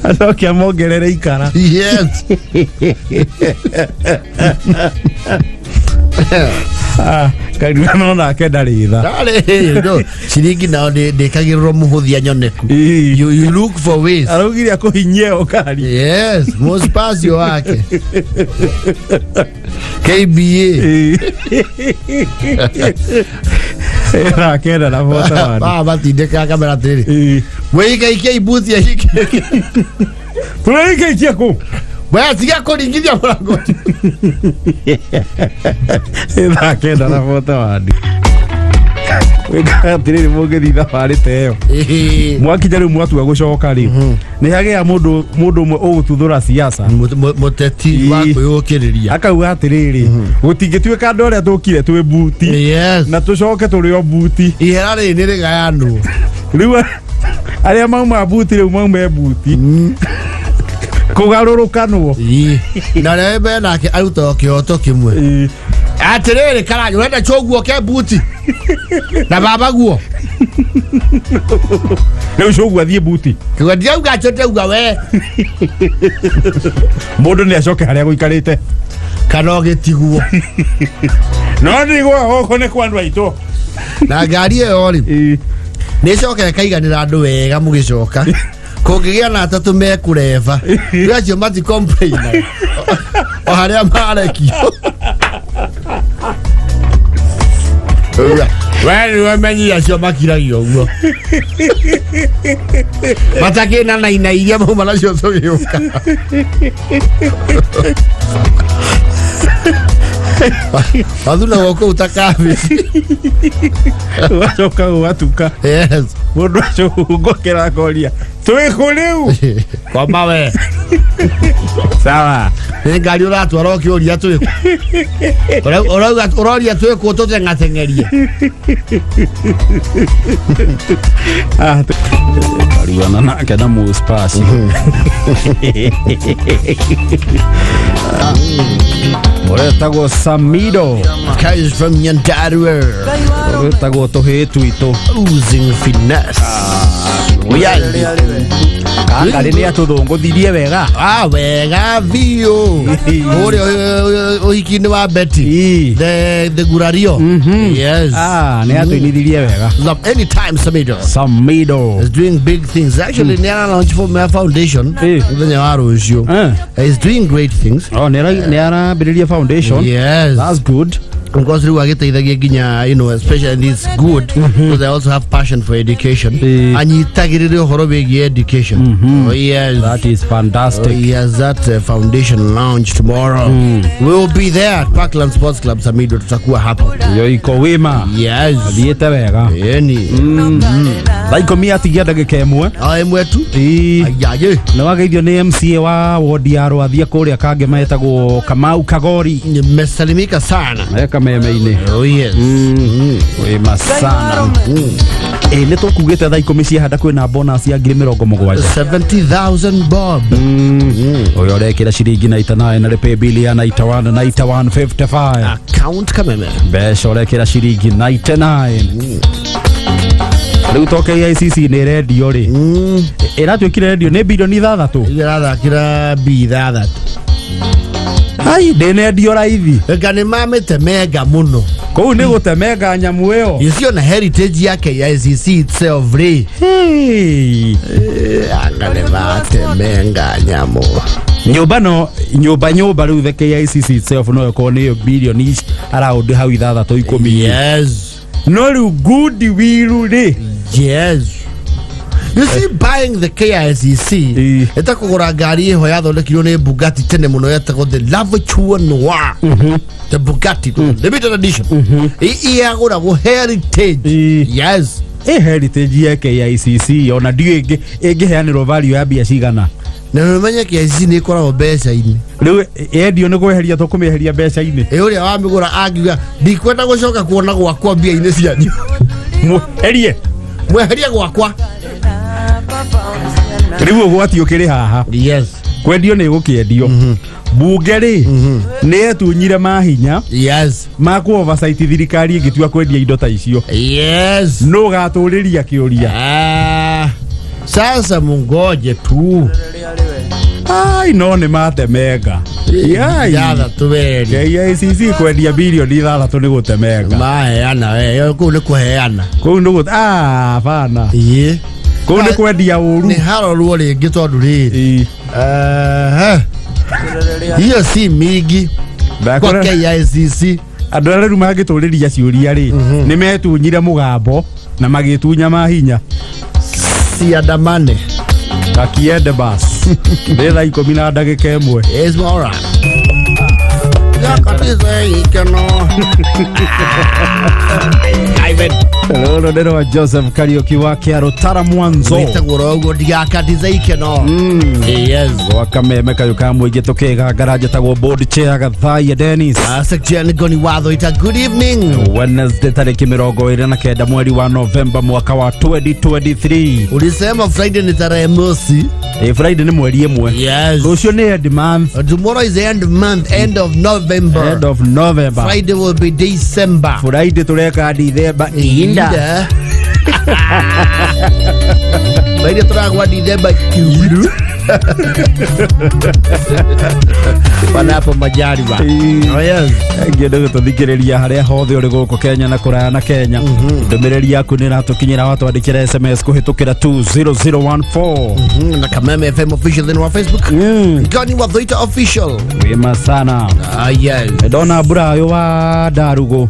Acoke amongerere ikara. Yes. Karua no nake ndarĩ tha. Darĩ, no, ciringi nao ndĩkagĩrĩrwo mũhũthia nyoneku. Ii. You look for ways. Araugire akũhinyie ĩyo ngari. Yes, mũspasio wake. KBA. Ii. Ĩra kenda na bota wani. Baba matindĩkaga kamera atĩrĩrĩ. Ii. Mwĩikaikie ibuti ahike. Tũreikaikia kũ? We tiga kũringithia mũrango. Thaa kenda na 41 wĩkaga atĩrĩrĩ, mũngĩthiĩ thabarĩ ta ĩyo, mwakinya rĩu mwatua gũcoka rĩ, nĩ hagĩa mũndũ ũmwe ũgũtuthũra siasa. Mũteti wa kwĩyũkĩrĩria. Akauga atĩrĩrĩ, gũtingĩtuĩka andũ arĩa tũkire twĩ buti na tũcoke tũrĩ o buti. Ihera rĩrĩ nĩ rĩgayanwo. Rĩu arĩa mauma buti, rĩu maume buti kũgarũrũkanwo. Ii. Na arĩa me nake arutago kĩhoto kĩmwe. Atĩrĩrĩ, Karanja, ũrenda cũguo ke buti na baba guo. Rĩu cũguo athiĩ buti. Kiuga ndirauga atĩ ndauga we. Mũndũ nĩ acoke harĩa gũikarĩte. Kana ũgĩtigwo. No ndigwo gũkũ nĩ kwa andũ aitũ. Na ngari ĩyo rĩ, nĩ ĩcoka ĩkaiganĩra andũ wega. Mũgĩcoka kũngĩgĩa na atatũ mekũreba, rĩu acio mati complain o harĩa marekio. We nĩwe menyire acio makiragio ũguo matakĩna na ina iria mauma nacio tũgĩũka. Mathunagwo kũu ta kabici. Ũgacoka gũgatuka. Mũndũ acũngũkĩra akoria, twĩ kũ rĩu? Koma we. Sawa. Nĩ ngari ũratwara ũkĩũria twĩ kũ? Ũrauga ũroria twĩ kũ tũteng'ateng'erie. Karuana nake na mũspasi ũretagwo Samido. Guys from Nyandarua. Ũretagwo tũhĩĩ twitũ. Oozing finesse. Kangarĩ nĩ atũthũngũthirie wega. Ah, wega biũ. Ũrĩa ũhiki-inĩ wa Betty. The Gurario. Yes. Ah, nĩ atũinithirie wega. Love anytime Samido. Samido is doing big things. Actually, mm. Niara launch for my foundation. Mũthenya wa rũciũ. He's doing great things. Oh, nĩ arambĩrĩria foundation. Yes. That's good. Because rĩu agĩteithagia nginya, especially, and it's good because I also have passion for education. Anyitagĩrĩre ũhoro wĩgiĩ education. Oh, yes. That is fantastic. Oh, yes, that foundation launch tomorrow. We will be there at Parkland Sports Club. Samido tutakuwa hapo. Yo iko wima. Yes. Thiĩte wega. Yeni. Thaa 10 atigia ndagĩka 1. Ah, 1 tu. Ĩĩ. Ayaye. Nĩ wageithio nĩ MCA wa wodi ya Rwathia kũrĩa Kangema etagwo Kamau Kagori. Nimesalimika sana. E kameme-inĩ. Oh, yes. Wĩma sana. Ĩ nĩ tũkugĩte thaa 10 ciahanda kwĩna bonus ya 70,000. 70,000 bob. Ũyũ ũrekĩra ciringi 99 na rĩpĩ bili ya 91 91 55. Account Kameme. Mbeca ũrekĩra ciringi 99. Rĩu to KICC nĩ ĩrendio rĩ, ĩratuĩkire rendio nĩ bilioni 6. Ĩrathakĩra B 6. Ai, ndĩnendio raithi. Eka nĩ mamĩtemenga mũno. Kũu nĩ gũtemenga nyamũ ĩyo. You see, ona heritage ya KICC itself rĩ. Hey. Anga nĩ matemenga nyamũ. Nyũmba no nyũmba rĩu, the KICC itself no ĩkorwo nĩyo bilioni around hau 6, 10. No rĩu goodwill rĩ? Yes. You see, buying the KICC ĩtakũgũra ngari ĩho yathondekirwo nĩ Bugatti tene mũno yetagwo the La Voiture Noire, the Bugatti limited edition. Iyagũragwo heritage. Yes. Ĩ heritage ya KICC ona ndiũ ĩngĩheanĩrwo value ya mbia cigana? Na nĩũmenye KICC nĩ ĩkoragwo mbeca-inĩ. Rĩu yendio nĩ kweheria tũkũmĩeheria mbeca-inĩ. Ĩ ũrĩa wamĩgũra angiuga, "Ndikwenda gũcoka kuona gwakwa mbia-inĩ cianyu." Mweherie. Mweherie gwakwa. Rĩu ũgwati ũkĩrĩ haha. Kwendio nĩ gũkĩendio, bunge rĩ nĩ yetunyire mahinya ma kũ oversight thirikari ĩngĩtua kwendia indo ta icio. Nũ gatũrĩria kĩũria? Ah, sasa mungoje tu. Ai, no nĩ matemenga. Yai. 6 weri. KICC kwendia bilioni 6 nĩ gũtemenga. Maheana we, kũu nĩ kũheana. Kũu nĩ gũ ah bana. Ĩĩ. Kũu nĩ kwendia ũru. Nĩ harorwo rĩngĩ tondũ rĩrĩ, hiyo si mingi kwa KICC. Andũ arĩa rĩu mangĩtũrĩria ciũria rĩ, nĩ metunyire mũgambo na magĩtunya mahinya. Tusiandamane. Kakiende bas. Nĩ thaa 10 na ndagĩka 1. Is all right. Yakatize ikeno. Ivan. Rũrũ nĩ rwa Joseph Kariuki wa Kĩarũtara Mwanzo. Wĩtagwo ro ũguo ndigakatize ikeno. Yes. Gwa kameme kayũ ka mũingĩ tũkĩgangara njĩtagwo board chair Gathaia Dennis. Section Goni Watho ita good evening. Wednesday tarĩki 29 mweri wa Novemba mwaka wa 2023. Ulisema Friday ni tarehe mosi. Ĩ Friday nĩ mweri 1. Yes. Rũciũ nĩ end month. Tomorrow is the end of month, end of November. End of November. Friday will be December. Friday tũreka Dithemba inda. Inda. Friday turagwa December kiuru. Panapo majaliwa. Oh yes. Ngĩenda gũtũthikĩrĩria harĩa hothe ũrĩ gũkũ Kenya na kũraya na Kenya. Ndũmĩrĩri yaku nĩ ĩratũkinyĩra watwandĩkĩra SMS kũhĩtũkĩra 20014. Na Kameme FM official thĩinĩ wa Facebook. Goni Wathoita official. Wĩma sana. Ah yes. Ndona Burayo wa Ndarugo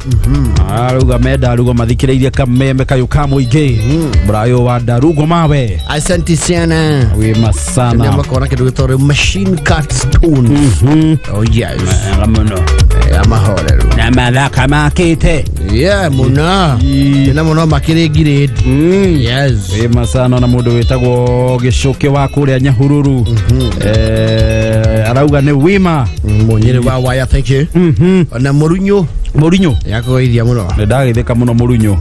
arauga me Ndarugo mathikĩrĩirie kameme kayũ ka mũingĩ. Burayo wa Ndarugo mawe. Asante sana. Wĩma sana. Nĩ makona kĩndũ gĩtagwo machine cut stones. Oh yes. Wega mũno. Amahoreru. Na mathaka makĩte. Yeah, mũno. Tena mũno makĩrĩ grade. Yes. Wĩma sana na mũndũ wĩtagwo Gĩcũkĩ wa kũrĩa Nyahururu. Arauga nĩ wima. Mũnyĩrĩ wa waya, thank you. Ona mũrunyũ. Mũrinyũ. Yakũgeithia mũno. Nĩ ndagĩthĩka mũno mũrunyũ.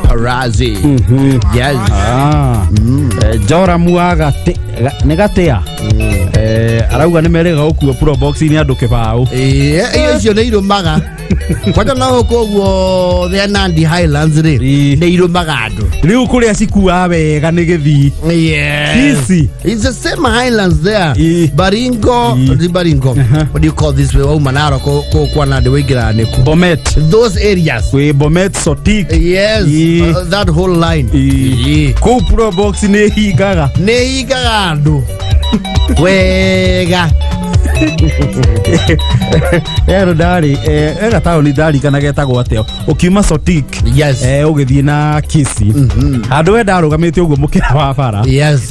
Paparazzi. Yes. Ah. Joramu wa gate nĩ gatea. Arauga nĩ merĩga gũkua probox nĩ andũ kĩbaũ. Iyo icio nĩ irũmaga. Kwanja no gũkũ ũguo the Nandi Highlands rĩ, nĩ irũmaga andũ. Rĩu kũrĩa cikuaga wega nĩ gĩthii. Yes. Ici. It's the same highlands there. Baringo, the Baringo. What do you call this way? Wauma Narok kũ kwa Nandi waingĩra nĩkũ? Bomet. Those areas. Kwĩ Bomet Sotik. Yes. That whole line. Kũu probox nĩ hingaga. Nĩ hingaga andũ. Wega. Ero ndarĩ ega taũni ndarikana getagwo atĩa ũkiuma Sotik. Yes. Ũgĩthiĩ na Kisii handũ we ndarũgamĩte ũguo mũkĩra wa bara. Yes.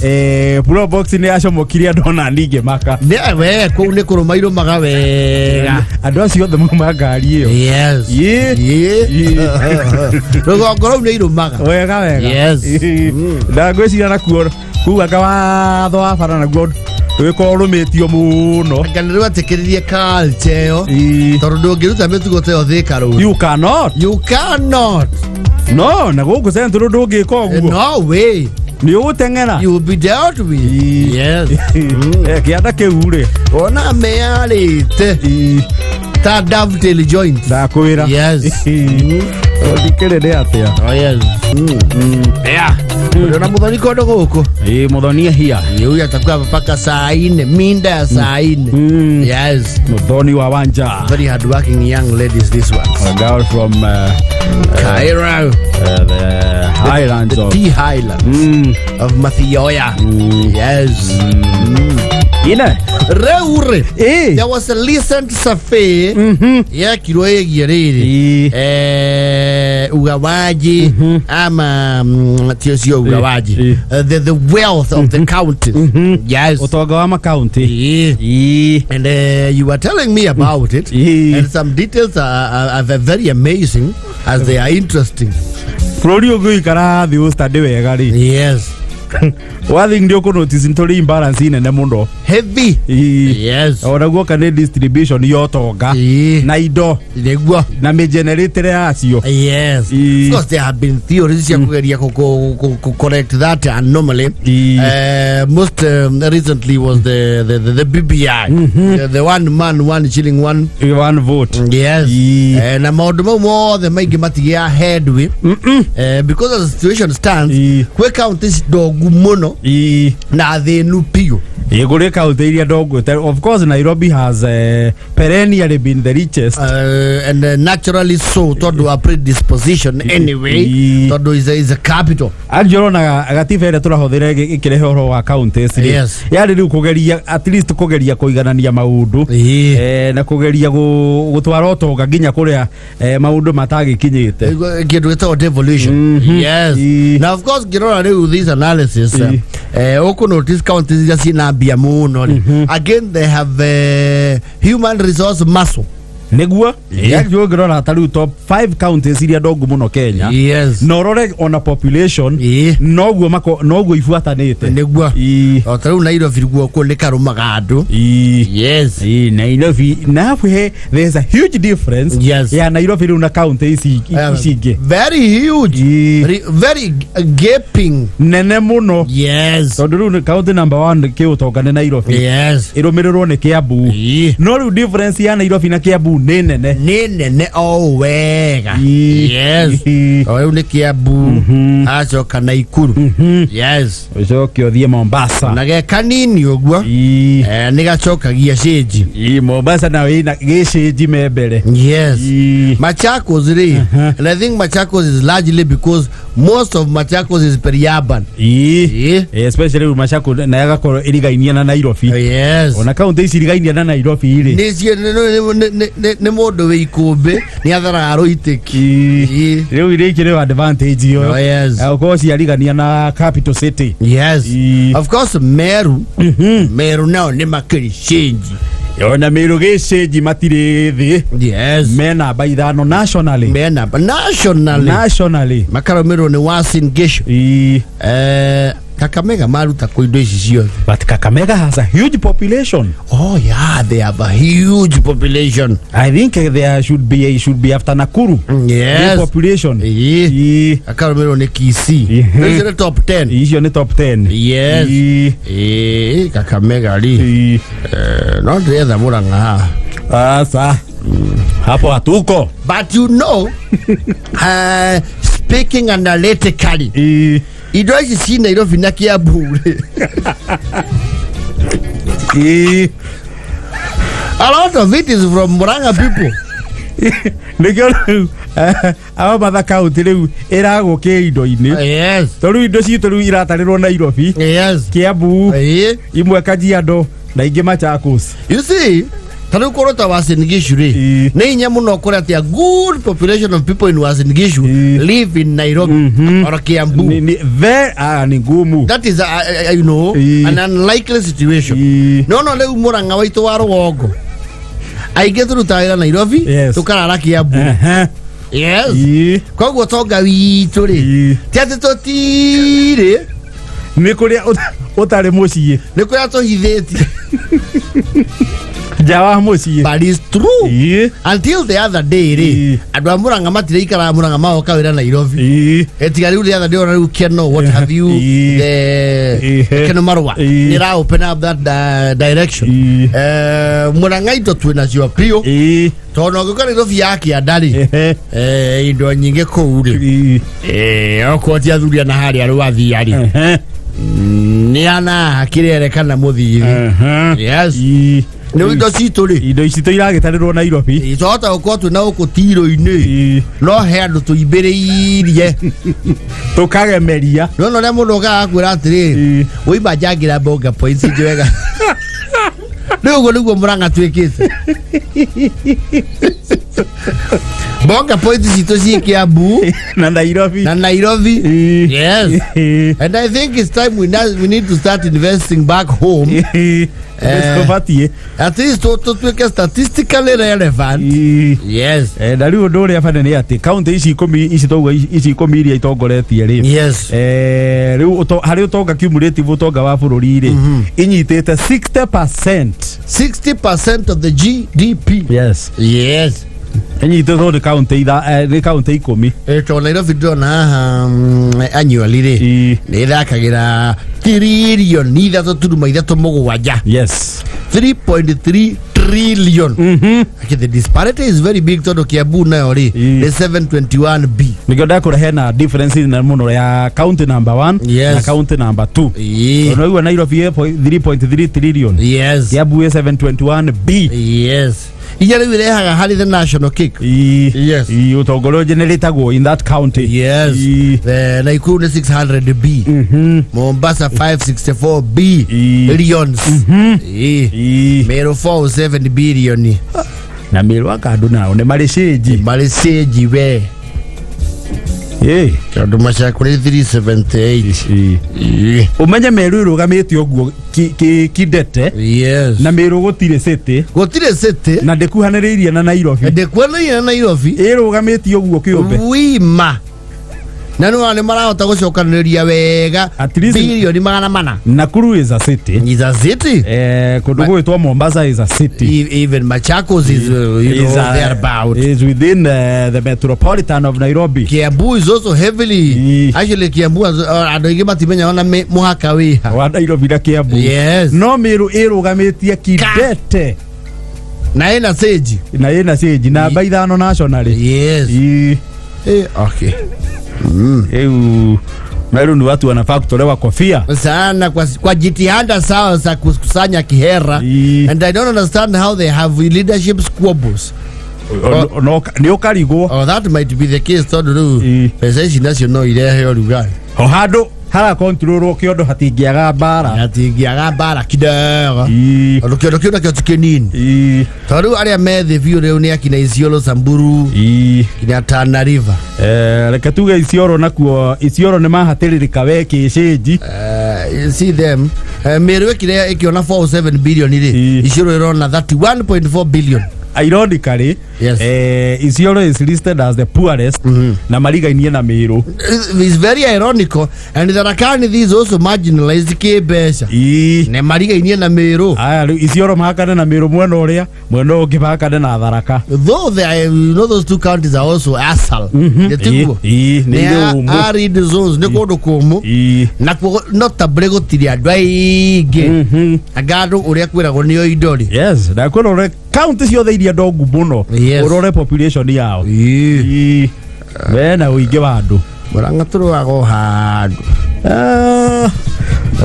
Probox nĩ yacomokire andũ ona ningĩmaka. Nĩ we kũu nĩ kũrũma irũmaga wega. Andũ acio othe mauma ngari ĩyo. Yes. Rũgongo rũu nĩ irũmaga. Wega wega. Yes. Ndangwĩciria nakuo kuga anga watho wa bara naguo ndũgĩkorwo ũrũmĩtio mũno. Anga nĩ rwetĩkĩririe culture ĩyo. Tondũ ndũngĩruta mĩtugo ta ĩyo Thika Road. You cannot. You cannot. No na gũkũ Central ndũngĩka ũguo. No way. Nĩ ũgũteng'era. You will be dealt with. Yes. Kĩanda kĩu rĩ. Ona meyarĩte ta dovetail joint. Ndakwĩra. Yes. Ndikĩrĩ nĩ atĩa. Oh yes. Yeah. Uliona Muthoni kondo gũkũ? Ĩ Muthoni ehia. Huyu atakuwa hapa mpaka saa 4, minda ya saa 4. Yes. Muthoni wa Wanja. Very hardworking young ladies, this ones. A girl from Cairo. The highlands The of Tea Highlands of Mathioya. Yes. Ine. Rĩu rĩ, Ĩ. there was a recent survey yekirwo ĩgiĩ rĩrĩ ugawaji ama ti ũcio ugawaji. The wealth of the counties. Yes. Ũtonga wa makaunti. Ĩ. Ĩ. And you were telling me about it, and some details are very amazing as they are interesting. Bũrũri ũngĩikara thĩ ũstudy wega rĩ. Yes. One thing nĩ ũkũ notice nĩ tũrĩ imbalance nene mũno. Heavy. Yes. Ona guoka nĩ distribution ya ũtonga na indo Nĩguo. Na mĩgeneratĩre yacio. Yes. Of course, there have been theories cia kũgeria correct that anomaly. Most recently was the BBI, the one man, one shilling, one One vote. Yes. Na maũndũ mau mothe maingĩ matigĩa headway because as the situation stands, kwĩ counties ndongu mũno na thĩnu biũ. Ĩ kũrĩ kaunti iria ndongu. Of course Nairobi has perennially been the richest. And naturally so, tondũ wa predisposition anyway, tondũ is a capital. Actually ũronaga gatiba ĩrĩa tũrahũthĩra ĩkĩrehe ũhoro wa counties rĩ, yarĩ rĩu kũgeria, at least kũgeria kũiganania maũndũ na kũgeria gũtwara ũtonga nginya kũrĩa maũndũ matagĩkinyĩte. Kĩndũ gĩtagwo devolution. Yes. Na of course ngĩrora rĩu this analysis, ũkũ notice counties iria ciĩna mbia mũno rĩ, again they have human resource muscle. Nĩguo. Actually ũngĩrora ta rĩu top 5 counties iria ndongu mũno Kenya, na ũrore ona population, noguo noguo ibuatanĩte. Nĩguo. O ta rĩu Nairobi guo nĩ karũmaga andũ. Yes. Ii, Nairobi na he there's a huge difference ya Nairobi rĩu na county ici ici ingĩ. Very huge. Very gaping. Nene mũno. Tondũ rĩu nĩ county number one kĩũtonga nĩ Nairobi, ĩrũmĩrĩrwo nĩ Kiambu, no rĩu difference ya Nairobi na Kiambu nĩ nene. Nĩ nene o wega. Yes. O rĩu nĩ Kiambu, acoka Naikuru. Yes. Ũcoke ũthiĩ Mombasa. Na ge kanini ũguo, nĩ gacokagia cĩnji. Ii, Mombasa nayo ĩna gĩcĩnji me mbere. Yes. Machakos rĩ, and I think Machakos is largely because most of Machakos is peri-urban. Especially rĩu Machakos na ĩgakorwo ĩrigainie na Nairobi. Ona kaunti ici irigainie na Nairobi rĩ, Nĩ mũndũ wĩ ikũmbĩ nĩ atharaga rũitĩki. Rĩu iria ikĩrĩ advantage ĩyo. Oh, yes. Ũkorwo ciarigania na capital city. Yes. Of course Meru, Meru nao nĩ makĩrĩ cĩnji. Ona Meru gĩcĩnji matirĩ thĩ. Me namba 5 nationally. Me namba nationally. Nationally. Makarũmĩrĩrwo nĩ Uasin Gishu. Kakamega maruta kũ indo ici ciothe? But Kakamega has a huge population. Oh yeah, they have a huge population. I think there should be after Nakuru. The population. Akarũmĩrĩrwo nĩ Kisii. Icio nĩ top 10. Icio nĩ top 10. Yes. Kakamega rĩ, no ndĩretha Mũrang'a haha. Sasa hapo hatuko. But speaking analytically, indo ici ci Nairobi na Kiambu rĩ, a lot of it is from Murang'a people. Nĩkĩo rĩu aba kaunti rĩu ĩragwo kĩ indo-inĩ. Tondũ rĩu indo citũ rĩu iratarĩrwo Nairobi, Kiambu, imwe Kajiado na ingĩ Machakos. You see, ta rĩu kũrũ ta Uasin Gishu rĩ, nĩ hinya mũno kũrĩa atĩ a good population of people in Uasin Gishu live in Nairobi or Kiambu. Ni ngumu. That is an unlikely situation. No rĩu Mũrang'a waitũ wa rũgongo aingĩ tũrutaga wĩra Nairobi, tũkarara Kiambu. Yes. Koguo tonga witũ rĩ, ti atĩ tũtirĩ. Nĩ kũrĩa ũtarĩ mũciĩ. Nĩ kũrĩa tũhithĩtie. Nja wa mũciĩ. But it's true. Until the other day rĩ, andũ a Mũrang'a matirĩikaraga Mũrang'a, magoka wĩra Nairobi. Tiga rĩu the other day ona rĩu Keno, what have you, the Keno Marua nĩ ra open up that direction. Mũrang'a indo twĩ nacio biũ, tondũ ũngĩũka Nairobi ya kĩanda rĩ, indo nyingĩ kũu rĩ, okorwo ti athuri ana harĩa rwathia rĩ, nĩ ana kĩrere kana mũthiri. Yes, nĩ indo citũ rĩ, indo ici tũiragĩtarĩrwo Nairobi. Twahota gũkorwo twĩna gũkũ tiro-inĩ, no he andũ tũimbĩrĩirie. Tũkagemeria. Nona ũrĩa mũndũ okaga kwĩra atĩrĩrĩ, ũima njangĩra bonga points njwega, rĩu ũguo nĩguo Mũrang'a twĩkĩte. Bonga points citũ ciĩ Kiambu na Nairobi. Na Nairobi. Yes, and I think it's time we need to start investing back home. Tũbatiĩ. At least tũtuĩke statistically relevant. Yes. Na rĩu ũndũ ũrĩa bane nĩ atĩ kaunti ici 10 ici tauga ici 10 iria itongoretie rĩ, rĩu harĩ ũtonga, cumulative ũtonga wa bũrũri rĩ, inyitĩte 60%. 60% of the GDP. Yes. Yes. Inyitĩtwo nĩ kaunti nĩ kaunti 10. Tondũ Nairobi ndĩrona haha, annually rĩ, nĩ ĩthakagĩra 3.37 tiririoni. 3.3 Trillion. Okay, the disparity is very big tondũ Kiambu nayo rĩ nĩ 721 B. Nĩkĩo ndakũra hena difference nene mũno ya county number 1 na county number 2. Ũnaigua Nairobi ĩ 3.3 trillion. Kiambu ĩ 721 B. Yes, iria rĩu irehaga harĩ the national cake. Ũtonga ũrĩa ũgeneratagwo in that county. Naikuru nĩ 600 B. Mombasa 564 B billions. Meru 47 billion. Na Meru anga andũ nao nĩ marĩ cĩnji. Marĩ cĩnji we. Tondũ Machakos nĩ 378. Ũmenye Meru ĩrũgamĩte ũguo kidete. Na Meru gũtirĩ city. Gũtirĩ city. Na ndĩkuhanĩrĩirie na Nairobi. Ndĩkuhanĩrĩirie na Nairobi. Ĩrũgamĩte ũguo kĩũmbe. Wima na nĩ nĩ marahota gũcokanĩrĩria wega. At least- Bilioni 400. Nakuru is a city. Is a city. Kũndũ gwĩtwo Mombasa is a city. Even Machakos is Is thereabout. Is within the metropolitan of Nairobi. Kiambu is also heavily. Actually Kiambu andũ aingĩ matimenya ona mũhaka wĩha wa Nairobi na Kiambu. No Meru ĩrũgamĩtie kidete. Na ĩna sage. Na ĩna cĩnji namba 5 nationally. Okay. Rĩu Meru ni watu wanafaa kutolewa kofia sana kwa jitihada zao za kukusanya kihera. And I don't understand how they have leadership squabbles. Nĩ ũkarigwo. Oh, that might be the case tondũ rĩu mbeca ici nacio no irehe ũrugarĩ. O handũ harakontrolwo kĩondo hatingĩaga mbara. Hatingĩaga mbara kidogo. Tondũ kĩondo kĩu nakĩo ti kĩnini. Tondũ rĩu arĩa methĩ biũ rĩu nĩ akina Isiolo, Samburu, kinya Tana River. Reke tuge Isiolo nakuo Isiolo nĩ mahatĩrĩrĩka we kĩcĩnji. You see them, Meru ĩkire ĩkĩona 47 billion rĩ, Isiolo ĩrona 31.4 billion. Ironically, Isiolo is listed as the poorest na marigainie na Meru. It's very ironical, and Tharaka Nithi is also marginalized kĩmbeca. Nĩ marigainie na Meru. Aya rĩu Isiolo mahakane na Meru mwena ũrĩa mwena ũngĩ mahakane na Tharaka. Though they are, those two counties are also asal. Nĩ tiguo? Ĩ, nĩ Nĩ irĩ ũmũ. arid zones, nĩ kũndũ kũmũ. Nakuo notably gũtirĩ andũ aingĩ. Anga andũ ũrĩa kwĩragwo nĩo indo rĩ. Yes, na kwĩra ũrore county ciothe iria ndongu mũno. Ũrore population yao. Mena ũingĩ wa andũ. Mũrang'a tũrũaga o handũ. Ah,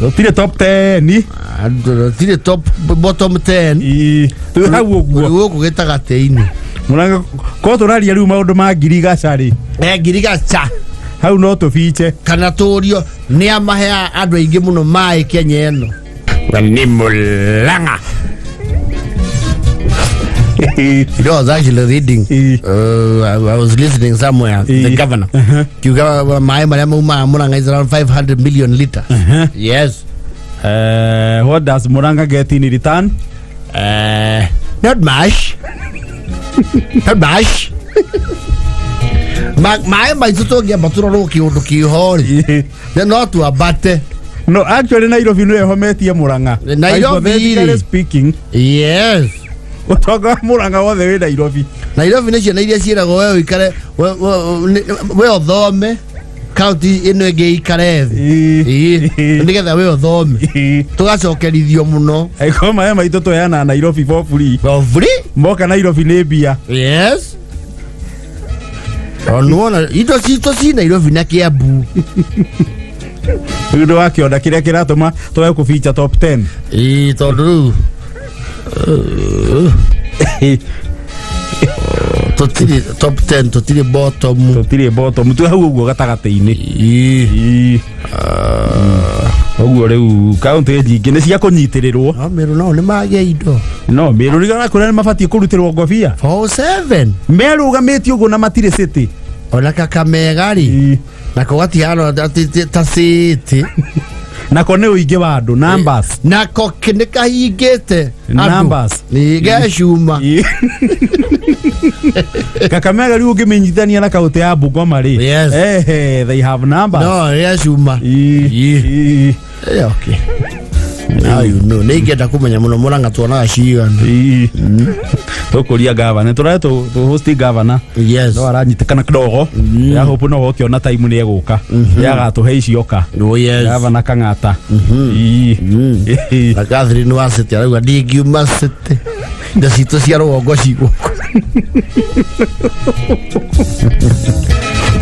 tũtirĩ top 10. Andũ tũtirĩ top bottom 10. Twĩ hau ũguo. Gũkũ gĩtagatĩ-inĩ. Mũrang'a ko tũraria rĩu maũndũ ma ngirigaca rĩ. Ngirigaca. Hau no tũbiche. Kana tũrio nĩ amaheaga andũ aingĩ mũno maĩ Kenya ĩno. Nĩ Mũrang'a. I was actually reading, I was listening somewhere, the governor. Kiuga maĩ marĩa maumaga Murang'a is around 500 million liters. Yes. What does Murang'a get in return? Not much. Not much. Maĩ maitũ tũngĩamba tũrorwo kĩũndũ kĩho rĩ, no tuambate. No, actually Nairobi nĩyo ĩhometie Murang'a. Nairobi Hypothetically rĩ. speaking. Ũtonga wa Murang'a wothe wĩ Nairobi. Nairobi nĩ ciana iria ciĩragwo we ũikare we ũthome kaunti ĩno ĩngĩ ikare thĩ. Nĩgetha we ũthome. Tũgacokerithio mũno. Angĩkorwo maĩ maitũ tũheanaga Nairobi for free. For free? Moka Nairobi nĩ mbia. Yes. Onuona indo citũ ci Nairobi na Kiambu. Rĩu ndũgakĩona kĩrĩa kĩratũma twage kũbicha top 10. Ĩĩ, tondũ rĩu tũtirĩ top 10, tũtirĩ bottom. Tũtirĩ bottom, twĩ hau ũguo gatagatĩ-inĩ. Ũguo rĩu kaunti nyingĩ nĩ cia kũnyitĩrĩrwo. No Meru nao nĩ magĩa indo. No Meru rigana kũrĩa nĩ mabatiĩ kũrutĩrwo ngobia. 47. Merũgamĩtie ũguo na matirĩ city. Ona Kakamega rĩ. Nako gatihana ta city. Nako nĩ ũingĩ wa andũ, numbers. Nako nĩ kahingĩte andũ. Numbers. Nĩ gecuma. Kakamega rĩu ũngĩmĩnyitithania na kaunti ya Bungoma rĩ. They have numbers. No, gecuma. Okay. Now you know. Nĩ ingĩenda kũmenya mũno Murang'a tuonaga cigana. Tũkũria gavana. Tũrare tũ host gavana. No aranyitĩkana kidogo. Ya hope no ũkĩona time nĩ egũka. Nĩ agatũhe icioka. Oh, yes. Gavana Kang'ata. Na Catherine wa City arauga ndingiuma City. Indo citũ cia rũgongo cigũkũ.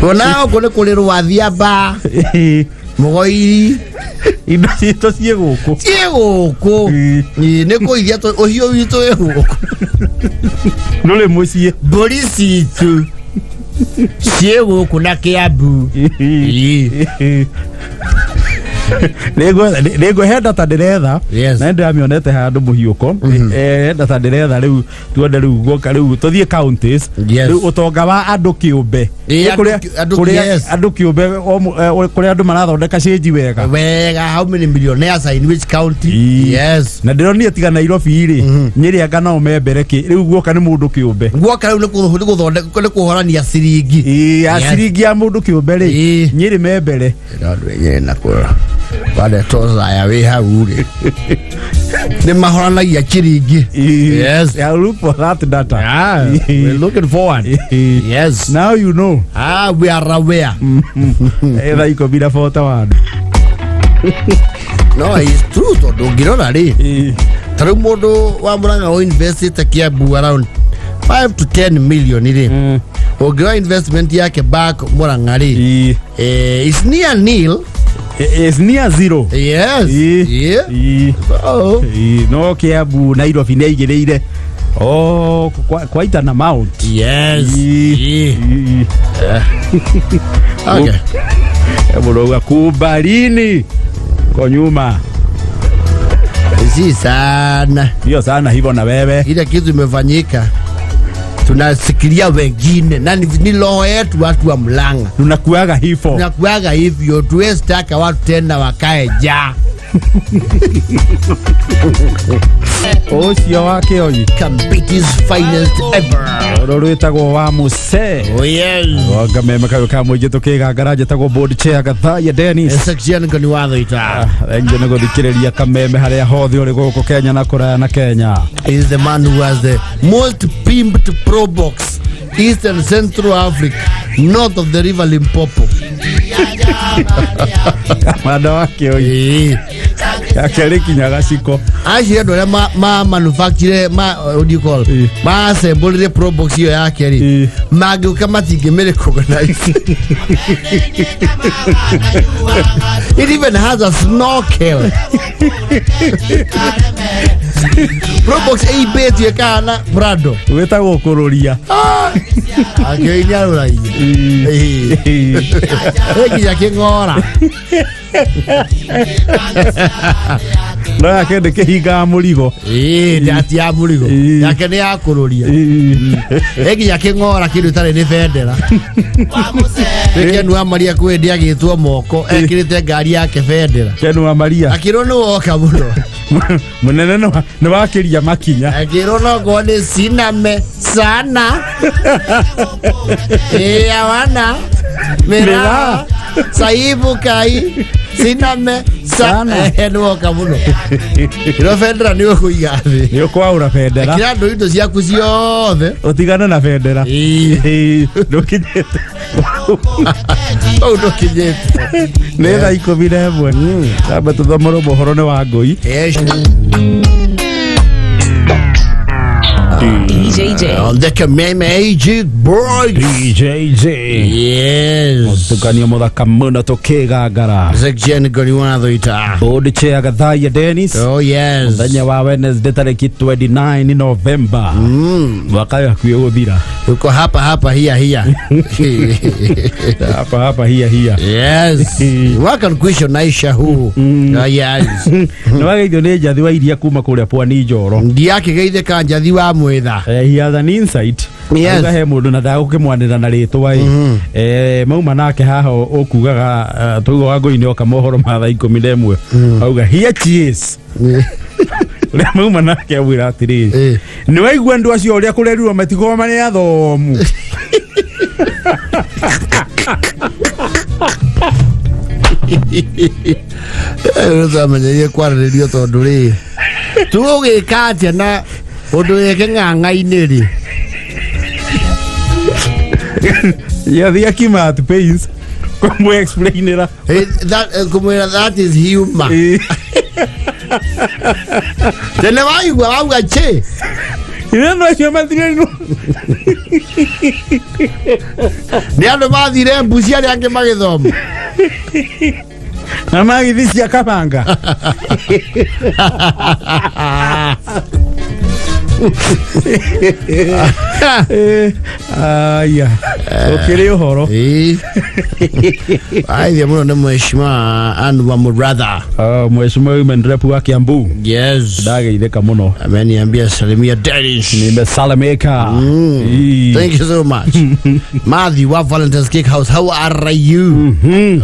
Ona gũkũ nĩ kũrĩ rwathiamba, mũgoiri. Indo citũ ciĩ gũkũ. Ciĩ gũkũ. Ĩĩ, nĩ kũithia ũhiũ witũ wĩ gũkũ. Ndũrĩ mũciĩ. Mbũri citũ ciĩ gũkũ na Kĩambu. Ĩĩ. Nĩngũ he data ndĩretha. Na nĩndĩramĩonete handũ mũhiũko. He data ndĩretha rĩu tuone rĩu guoka rĩu tũthiĩ counties. Rĩu ũtonga wa andũ kĩũmbe. Ĩĩ, andũ Kũrĩa andũ kĩũmbe kũrĩa andũ marathondeka cĩnji wega. Wega, how many millionaires are in which county? Yes. Na ndĩronire tiga Nairobi rĩ, Nyĩrĩ anga nao me mbere kĩ rĩu guoka nĩ mũndũ kĩũmbe. Guoka rĩu nĩ nĩ gũthondeka, nĩ kũhorania ciringi. Ĩĩ, ya ciringi ya mũndũ kĩũmbe rĩ, Nyĩrĩ me mbere. Andũ enyewe na kũrora wareta zaya wĩ hau rĩ, nĩ mahoranagia ciringi. Yeah, look for that data. Yeah, we're looking forward. Yes. Now you know. Ah, we are aware. Thaa 10:41. No, it's true, tondũ ũngĩrora rĩ, ta rĩu mũndũ wa Mũrang'a ũ investite Kiambu around 5 to 10 million rĩ, ũngĩrora investment yake back Mũrang'a rĩ, it's near nil. It's near zero. Yes. Yeah. Oh. No Kiambu Nairobi nĩ aigĩrĩire, oh, quite an amount. Okay. Mũrauga kubarini ko nyuma. Si sana. Hiyo sana hivyo na wewe. Ile kitu imefanyika, tunasikilia wengine na ni roho yetu watu wa Murang'a. Tunakuaga hivyo. Tunakuaga hivyo, tuwezi taka watu tena wakae ja. Ũcio wa kĩoi. Kambiti's finest ever. Rũrũ rwĩtagwo wa Muse. Oh yes. Wanga kayũ ka mũingĩ tũkĩgangara, njĩtagwo board chair Gathaiya Dennis. Section ngoni watho ita. Thengiũ nĩ gũthikĩrĩria kameme harĩa hothe ũrĩ gũkũ Kenya na kũraya na Kenya. Is the man who has the most pimped pro box, East and Central Africa, north of the River Limpopo. Kamanda wa kĩoi. Yake rĩkinya gaciko. Acio andũ arĩa ma manufacture, ma, what do you call, ma assemble pro box ĩyo yake rĩ, mangĩũka matingĩmĩ recognize. It even has a snorkel. Pro box ĩimbĩtio ĩkahana Prado. Wĩtagwo kũrũria. Akĩoi nĩ arũragia nginya kĩng'ora. No yake ndĩ kĩhingaga mũrigo. Ĩĩ, ti ya mũrigo. Yake nĩ ya kũrũria. Ĩ nginya kĩng'ora kĩndũ ĩtarĩ nĩ bendera. Nĩ Ken wa Maria kwĩ ndĩ agĩtwo moko ekĩrĩte ngari yake bendera. Ken wa Maria. Akĩrwo nĩ woka mũno. Mũnene nĩ wakĩria makinya. Akĩrwo no ngorwo nĩ siname sana ĩ awana mĩraa saibu kai siname Sana. Nĩ woka mũno, ĩro bendera nĩ ũkũiga thĩ. Nĩ ũkwaũra bendera. Ĩkĩra andũ indo ciaku ciothe. Ũtigane na bendera. Ĩĩ. Ĩĩ, ndũkinyĩte. Hau ndũkinyĩte. Nĩ thaa 11. Tamba tũthomorwo mohoro nĩ wa ngũi. Yes. DJJ. On the Kameme AG Boy. DJJ. Yes. Tukanio mũthaka mũno tũkĩgangara. Section ngoni watho ita. Board chair Gathaiya Dennis. Oh yes. Mũthenya wa Wednesday tarĩki 29 November. Mwaka ũyũ hakuhĩ gũthira. Uko hapa hapa hia hia. Hapa hapa hia hia. Yes. Waka kwisho naisha huu. Oh yes. Nĩ wageithio nĩ Njathi wa iria kuma kũrĩa Pwani Njoro. Ndiakĩgeithĩka Njathi wa mwĩtha. He has an insight. Auga he mũndũ na ndagũkĩmwanĩra na rĩtwa ĩ. Mauma nake haha ũkugaga tauga wa ngũi nĩ oka mohoro ma thaa 11. Auga here she is. Ũrĩa mauma nake amwĩra atĩrĩrĩ, nĩ waigua andũ acio ũrĩa kũrerirwo matigoo marĩ athomu. Twamenyerie kwarĩrĩrio tondũ rĩ, tũgũgĩka atĩa na ũndũ wĩke ng'ang'a-inĩ rĩ? Yathi akima at pains kũmũ explainĩra. Kũmwĩra that is humor. Tene waigua wauga chĩ. Ĩno no acio mathire. Nĩ andũ mathire mbuci arĩa angĩ magĩthoma. Na magithi cia kabanga. Aya, ũkĩrĩ ũhoro. Ĩĩ. Aithia mũno nĩ mheshimiwa Anwar Muratha. Ah, mheshimiwa women rep wa Kiambu. Yes. Ndageithĩka mũno. Ameniambia salimia Dennis. Nimesalimika. Ii. Thank you so much. Matthew wa Valentine's Cake House, how are you?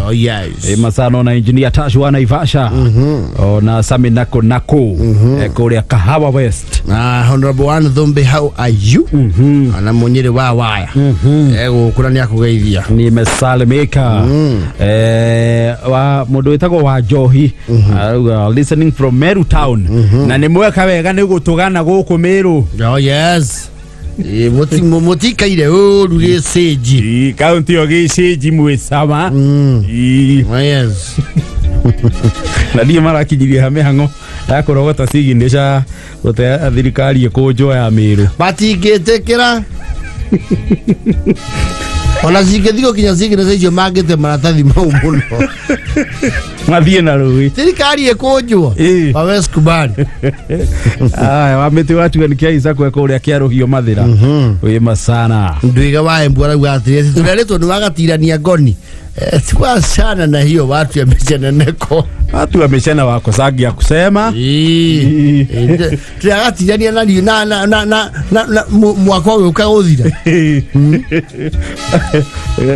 Oh yes. Ĩ masano na engineer Tash wa Naivasha ona Sami Nako Nako kũrĩa Kahawa West. Ah, Honorable Anne Thumbi, how are you? Ana munyiri wa waya. Egũkũra nĩ akũgeithia. Nimesalimika. Wa mũndũ wĩtagwo wa Njohi arauga listening from Meru town Na nĩ mweka wega nĩ gũtũgana gũkũ Mĩrũ. Oh yes. Ĩ, mũtikaire ũru gĩcĩnji. Ii, kaunti ĩyo gĩcĩnji mwĩ cama. Ii. Oh yes. Na ndiĩ marakinyirie ha mĩhang'o ya kũrogota signature gũte thirikari ĩkũnjwo ya Mĩrũ. Matingĩtĩkĩra. Ona cingĩthiĩ gũkinya signature icio mangĩte maratathi mau mũno. Mathiĩ na rũĩ. Thirikari ĩkũnjwo. Ĩ. Wawezi kubali. Aya, wa mĩtĩ wa tueni kĩa Isakwe kũrĩa kĩa rũhiũ mathĩra wĩma sana. Ndwiga wa Embu arauga atĩrĩ tũrerĩtwo nĩ wagatirania ngoni. Sikuwa sana na hiyo watu ya micheneneko. Watu wa mĩcena wakosangia kusema. Tũragatirania na na na na na na na mwaka ũyũ ũka gũthira.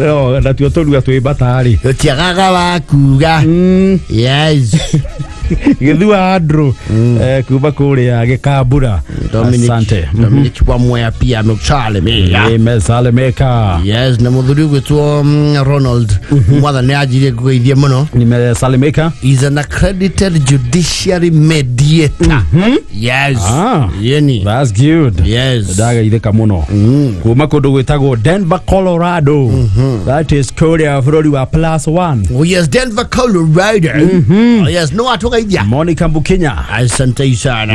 No, natuo tũrua twĩ mbatarĩ. Tũtiagaga wa kuga. Yes. Gĩthua Andrew kuma kũrĩa Gĩkambura. Dominic, Asante. Dominic wa Mwea pia amekusalimia. Nimesalimika. Yes, na mũthuri ũgwĩtwo Ronald Mwathani anjirie ngũgeithie mũno. Nimesalimika. Is an accredited judiciary mediator. Yes. Ah. Yeni. That's good. Yes. Ndageithĩka mũno kuma kũndũ gwĩtagwo Denver, Colorado. That is kũrĩa bũrũri wa plus one. Oh yes, Denver, Colorado. Oh yes, no atugeithia. Monica Mbukinya. Asante sana.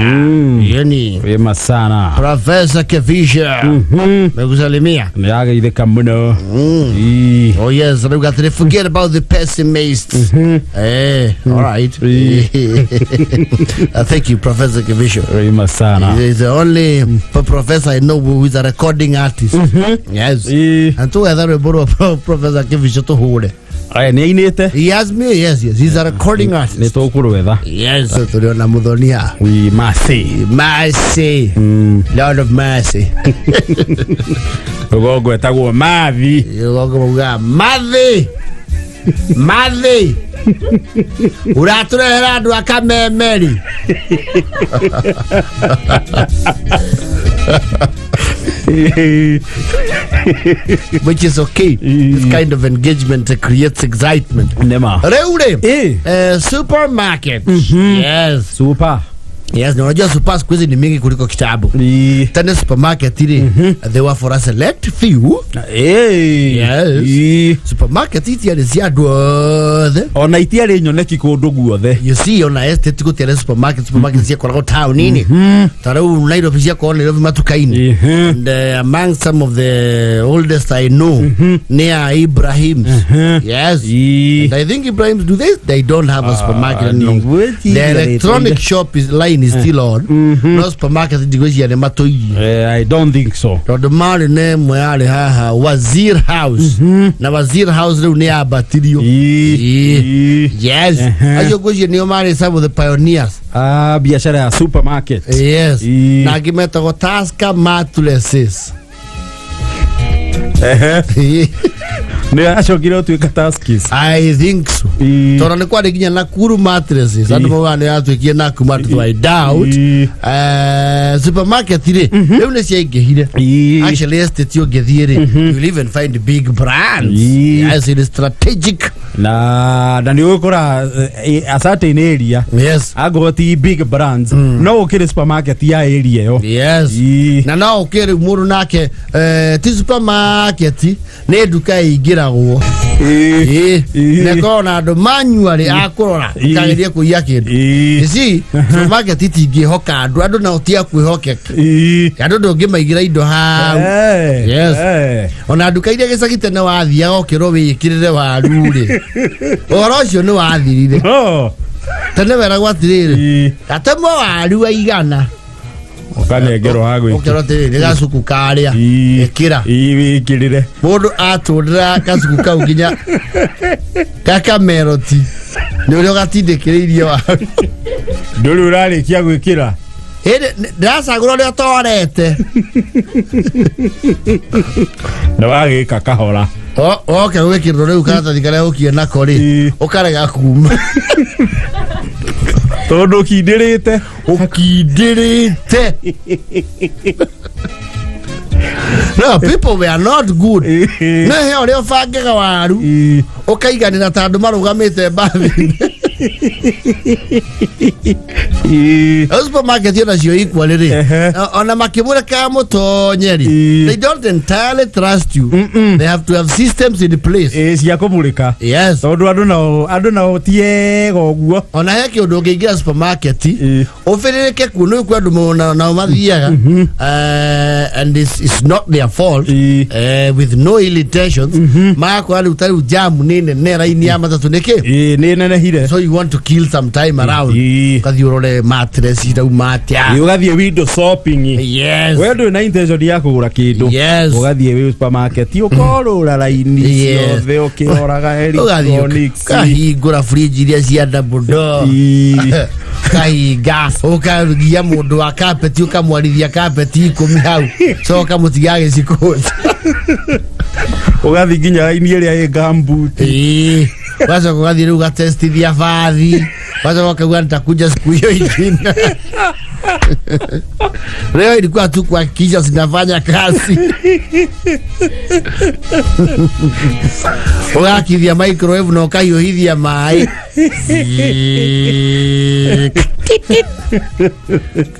Yeni. Wema sana. Professor Kevisha. Mekusalimia. Nĩageithĩka mũno. Ii. Oh yes, rĩu atĩrĩ forget about the pessimists. All right. Thank you, Professor Kevisha. Wema sana. He's the only professor I know who is a recording artist. Yes. Ii. And tugetha rwĩmbo rwa Professor Kevisha tũhũre. Aya, nĩ ainĩte. He has me, yes. He's a recording Nĩ artist. tũkũrwetha. Yes. Tũrĩ ona mũthonia. Ii, mercy. Mercy. Lord of mercy. Rũgongo etagwo Mathi. Rũgongo maugaga Mathi. Mathi. Ũratũrehera andũ a Kamemeri. Which is okay. This kind of engagement creates excitement. Nĩma. Rĩu rĩ, Ĩ. Supermarket. Yes. Super. Yes, na unajua super siku hizi ni mingi kuliko kitambo. Ii. Tena supermarket ile they were for a select few. Ĩ. Yes. Ii. Supermarket itiarĩ cia andũ othe. Ona itiarĩ nyoneki kũndũ guothe. You see, ona estate gũtiarĩ supermarket, supermarket ciakoragwo taũni-inĩ. Ta rĩu Nairobi ciakoragwo Nairobi matuka-inĩ. And among some of the oldest I know nĩ ya Ibrahims. Yes. Ii. And I think Ibrahims do this. They don't have a supermarket any longer. ndigwĩciria The electronic rĩtũire. shop is line is still on. No supermarket ndigwĩciria nĩ matũirie. I don't think so. Tondũ marĩ na ĩmwe yarĩ haha Wazir House. Na Wazir House rĩu nĩ yambatirio. Ii. Ii. Ii. Yes. Acio ngwĩciria nĩo marĩ some of the pioneers. Ah, biashara ya supermarket. Yes. Ii. Na angĩ metagwo Tusker Mattresses. Nĩ acokire ũtuĩka Tuskys. I think so. Ii. Tondũ nĩ kwarĩ nginya Nakuru mattresses. Andũ maugaga nĩ yatuĩkire Nakuru mattresses. I doubt. Ii. Supermarket rĩ, rĩu nĩ ciaingĩhire. Ii. Actually, estate ũngĩthiĩ rĩ, you'll even find big brands. Ii. Yes, it is strategic. Na nĩ ũgũkora a certain area Yes. angorwo ti big brands no ũkĩrĩ supermarket ya area ĩyo. Yes. Ii. Na no ũkĩrĩ mũndũ nake ti supermarket nĩ nduka ĩingĩragwo. Ĩĩ. Ĩĩ. Na ĩkorwo na andũ manyua rĩ akũrora Ĩĩ. ũkagerie kũiya kĩndũ. Ĩĩ. You see, supermarket itingĩhoka andũ, andũ nao ti a kwĩhokeka. Ĩĩ. Andũ ndũngĩmaigĩra indo hau. Yes. Ona nduka iria gĩcagi tene wathiaga ũkĩrwo wĩkĩrĩre waru rĩ, ũhoro ũcio nĩ wathirire. Oh. Tene weragwo atĩrĩrĩ, Ĩĩ. gatemwo waru waigana. Ũkanengerwo ha gwĩkĩra. Ũkerwo atĩrĩrĩ, nĩ gacuku karĩa, Ĩĩ. ĩkĩra. Ĩĩ, wĩkĩrĩre. Mũndũ atũndĩra gacuku kau nginya gakameroti nĩ ũrĩa ũgatindĩkĩrĩirie waru. Ndũrĩ ũrarĩkia gwĩkĩra. Ĩndĩ ndĩracagũra ũrĩa ũtorete. Na wagĩka kahora. Woke gwĩkĩrwo rĩu karatathi karĩa ũkie nako rĩ, Ĩĩ. ũkarega kuma. Tondũ ũkindĩrĩte. Ũkindĩrĩte. No, people were not good. No he ũrĩa ũbangaga waru Ĩĩ. ũkaiganĩra ta andũ marũgamĩte mbathi-inĩ. Ĩĩ. Supermarket onacio equally rĩ, Ehe. ona makĩmũrekaga mũtonye rĩ, Ĩĩ. they don't entirely trust you. They have to have systems in place. Ĩĩ, cia kũmũrĩka. Yes. Tondũ andũ nao ti ega ũguo. Ona he kĩũndũ ũngĩingĩra supermarket Ĩĩ. ũbĩrĩrĩke kuo nĩ kwĩ andũ nao mathiaga, and it's not their fault, Ĩĩ. with no ill intentions, magakora rĩu ta rĩu jamu nĩ nene raini ya matatũ nĩkĩ. Ĩĩ, nĩ nenehire. So you want to kill some time around. Ĩĩ. Ũgathiĩ ũrore mattress irauma atĩa. Ĩĩ, ũgathiĩ window shopping. Yes. We ndũrĩ na intention ya kũgũra kĩndũ. Yes. Ũgathiĩ wĩ supermarket ũkorũra raini Yes. ciothe ũkĩroraga Ũgathiĩ electronics. ũkahingũra fridge iria cia double door. Ĩĩ. Ũkahinga ũkagia mũndũ wa kapeti ũkamwarithia kapeti 10 hau so ũkamũtiga agĩcikũnja. Ũgathiĩ nginya raini ĩrĩa ĩ gumboot. Ĩĩ. Ũgacoka ũgathiĩ rĩu ũgatestithia bathi, ũgacoka ũkauga nitakuja siku hiyo ingine. Leo ilikuwa tu kuhakikisha zinafanya kazi. Ũgakithia microwave na ũkahiũhithia maĩ.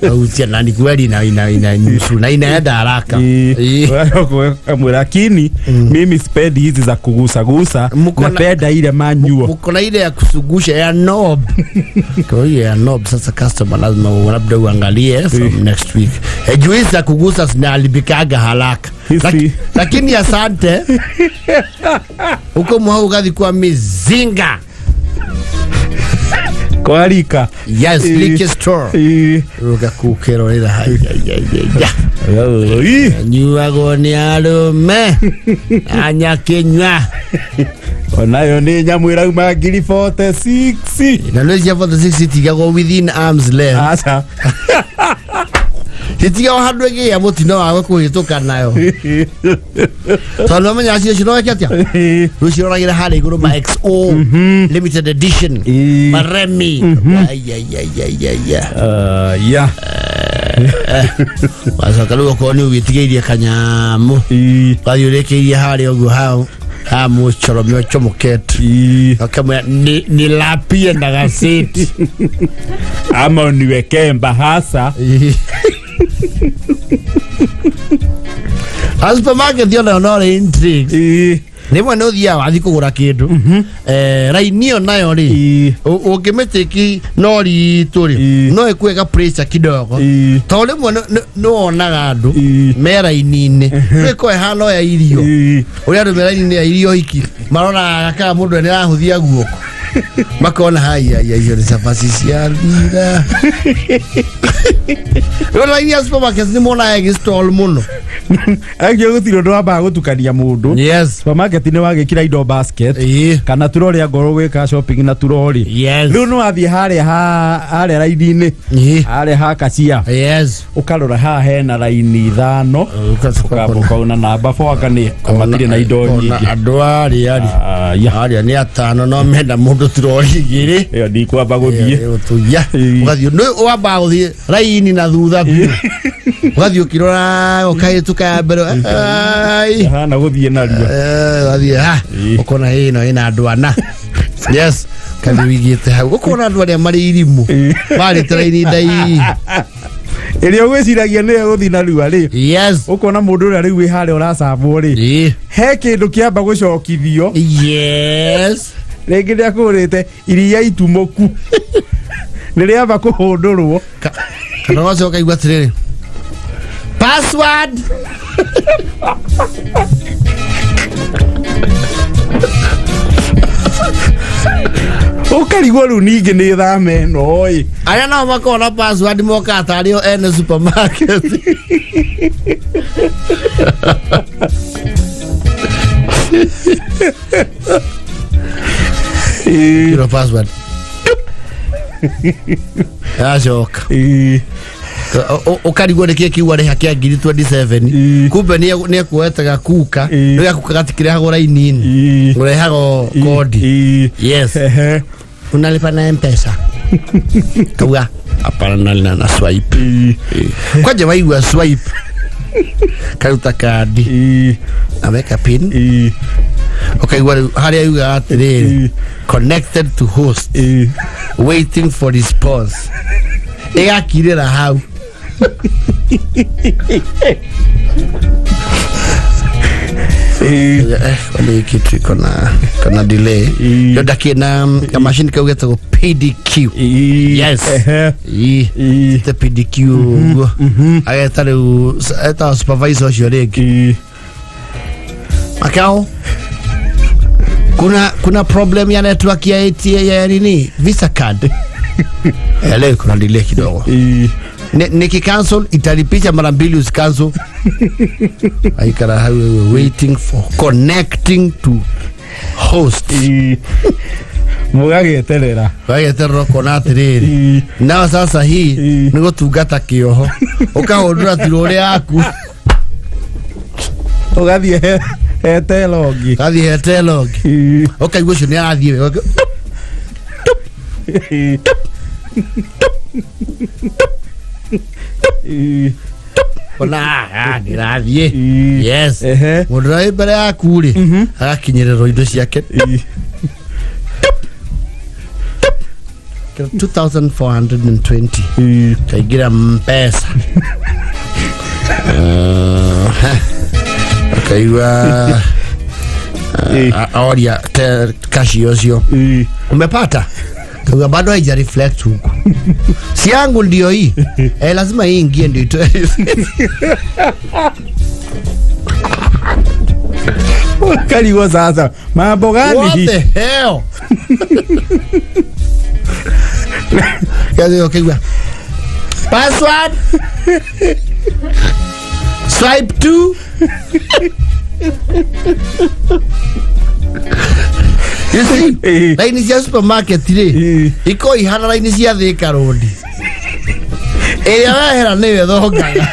Kautia na ni kweli ina nusu na inaenda haraka. Ĩĩ. Ũgacoka ũkamwĩra lakini mimi sipendi hizi za kugusagusa, napenda ile manual. Mko na ile ya kusugusha ya knob? Kwa hiyo ya knob sasa customer lazima labda uangalie from next week. Juu hizi za kugusa zinaharibikaga haraka. Hizi. Lakini asante. Huko mwau ugathi kwa mizinga. Kwarika. Yes, Ĩĩ. liquor store. Ĩĩ. Ruga kukirorera hai hai hai hai. Ĩĩ. Nyuagwo nĩ arũme anyakinywa. Onayo nĩ nyamũ ĩrauma ngiri 46. Na nĩ cia 46 itigagwo within arms length. Aca. Itigagwo handũ ĩngĩgĩa mũtino wawe kũhĩtũka nayo tondũ nĩwamenya cio cinoweke atĩa. Rĩu ciroragĩra harĩa igũrũ ma XO limited edition. Ĩĩ. Maremi. Ai, ai, ai, ai, ai, ai. Ya. Wacoka rĩu okorwo nĩ ũgĩtigĩirie kanyamũ, Ĩĩ. ũgathiĩ ũrĩkĩirie harĩa ũguo hau ha mũcoromio ũcomokete. Ĩĩ. Ũkamwĩra nilapie na gazeti. Ama uniwekee bahasha. A supermarket onayo no rĩ intrigue. Ĩĩ. Rĩmwe nĩ ũthiaga wathiĩ kũgũra kĩndũ, raini ĩyo nayo rĩ, Ĩĩ. ũngĩmĩtĩki no ritũ rĩ, Ĩĩ. no ĩkuĩga pressure kidogo, Ĩĩ. tondũ rĩmwe nĩ wonaga andũ Ĩĩ. me raini-inĩ rĩu ĩkorwo ĩhana o ya irio. Ĩĩ. Ũrĩa andũ me raini-inĩ ya irio iki maroraga kana mũndũ nĩ arahũthia guoko makona haya ya icio nĩ cabaci cia thira. Rĩu raini ya supermarket nĩ monaga ĩgĩ stall mũno. Angĩ gũtirĩ ũndũ wambaga gũtukania mũndũ. Supermarket nĩ wagĩkĩra indo basket kana turori angorwo gwĩka shopping na turori. Rĩu nĩ wathiĩ harĩa harĩa raini-inĩ harĩa ha kacia, ũkarora haha hena raini ithano, ũkamba ũkaona namba 4 anga nĩ matirĩ na indo Ona nyingĩ. Andũ arĩa rĩ, Ah, ya. arĩa nĩ atano no menda mũndũ turori igĩrĩ. Ĩyo ndikwamba gũthiĩ. Ũtũiya ũgathiĩ nĩ wambaga gũthiĩ raini na thutha biũ, ũgathiĩ ũkĩroraga ũkahĩtũka ya mbere. Ai. Hana gũthiĩ narua. Ũgathiĩ ha Ĩĩ. ũkona ĩno ĩna andũ ana, yes, kathiĩ wĩigĩte hau ũkona andũ arĩa marĩ irimũ marĩte raini ndai. Ĩrĩa ũgwĩciragia nĩyo ĩgũthiĩ narua rĩ, Yes. ũkona mũndũ ũrĩa rĩu wĩ harĩa ũracabwo rĩ, he kĩndũ kĩamba gũcokithio. Yes. Rĩngĩ nĩakũgũrĩte iria itumũku, nĩ rĩamba kũhũndũrwo. Kana wacoka ũkaigua atĩrĩrĩ, password. Ũkarigwo rĩu ningĩ nĩ thame ĩno ĩ. Arĩa nao makoragwo na password mokaga tarĩ o ene supermarket. Kĩro password yacoka. Ũkarigwo nĩ kĩĩ kiu arĩha kĩa ngiri 27. Kumbe nĩ ekuoete gakuka. Rĩu gakuka gatikĩrehagwo raini-inĩ, ũrehagwo kodi. Yes. Ehe. Unalipa na Mpesa? Kauga hapana, na swipe. Kwanja waigua swipe, karuta kandi, aweka pin, ũkaigua rĩu harĩa yugaga atĩrĩrĩ, "Connected to host, waiting for response." Ĩgakirĩra hau. Kwani kitu iko na delay. Ndio ndakĩna kamacini kau getagwo PDQ. Yes. Ehe. Ii. Te PDQ ũguo ageta rĩu etagwo supervisor ũcio rĩngĩ. Makao kuna problem ya network ya ATA ya nini, Visa card. Leo kuna delay kidogo. Nikicancel italipisha mara mbili, usicancel. Aikara hau wewe, waiting for connecting to host. Mũgagĩeterera. Wageterera ũkona atĩrĩrĩ, nao sasa hii nĩ gũtungata kĩoho, ũkahũndũra tirũrĩ yaku. Ũgathiĩ hetelo ũngĩ. Gathiĩ hetelo ũngĩ. Ũkaigua ũcio nĩ arathiĩ wega. Ona nĩrathiĩ. Yes. Ehe. Mũndũ ũrĩa wĩ mbere yaku rĩ, agakinyĩrĩrwo indo ciake. 2420. Kaingĩra Mpesa. Akaigua oria kashi ũcio, "Umepata?" Kauga, "Bado haija reflect huku, si yangu ndio hii." Lazima hii ingie ndio itoe. Ũkarigwo sasa mambo What gani. the hell? Kazi ukaigua password, swipe two. You see, raini cia supermarket rĩ, ikorwo ihana raini cia Thika Road, ĩrĩa wehera nĩyo ĩthongaga.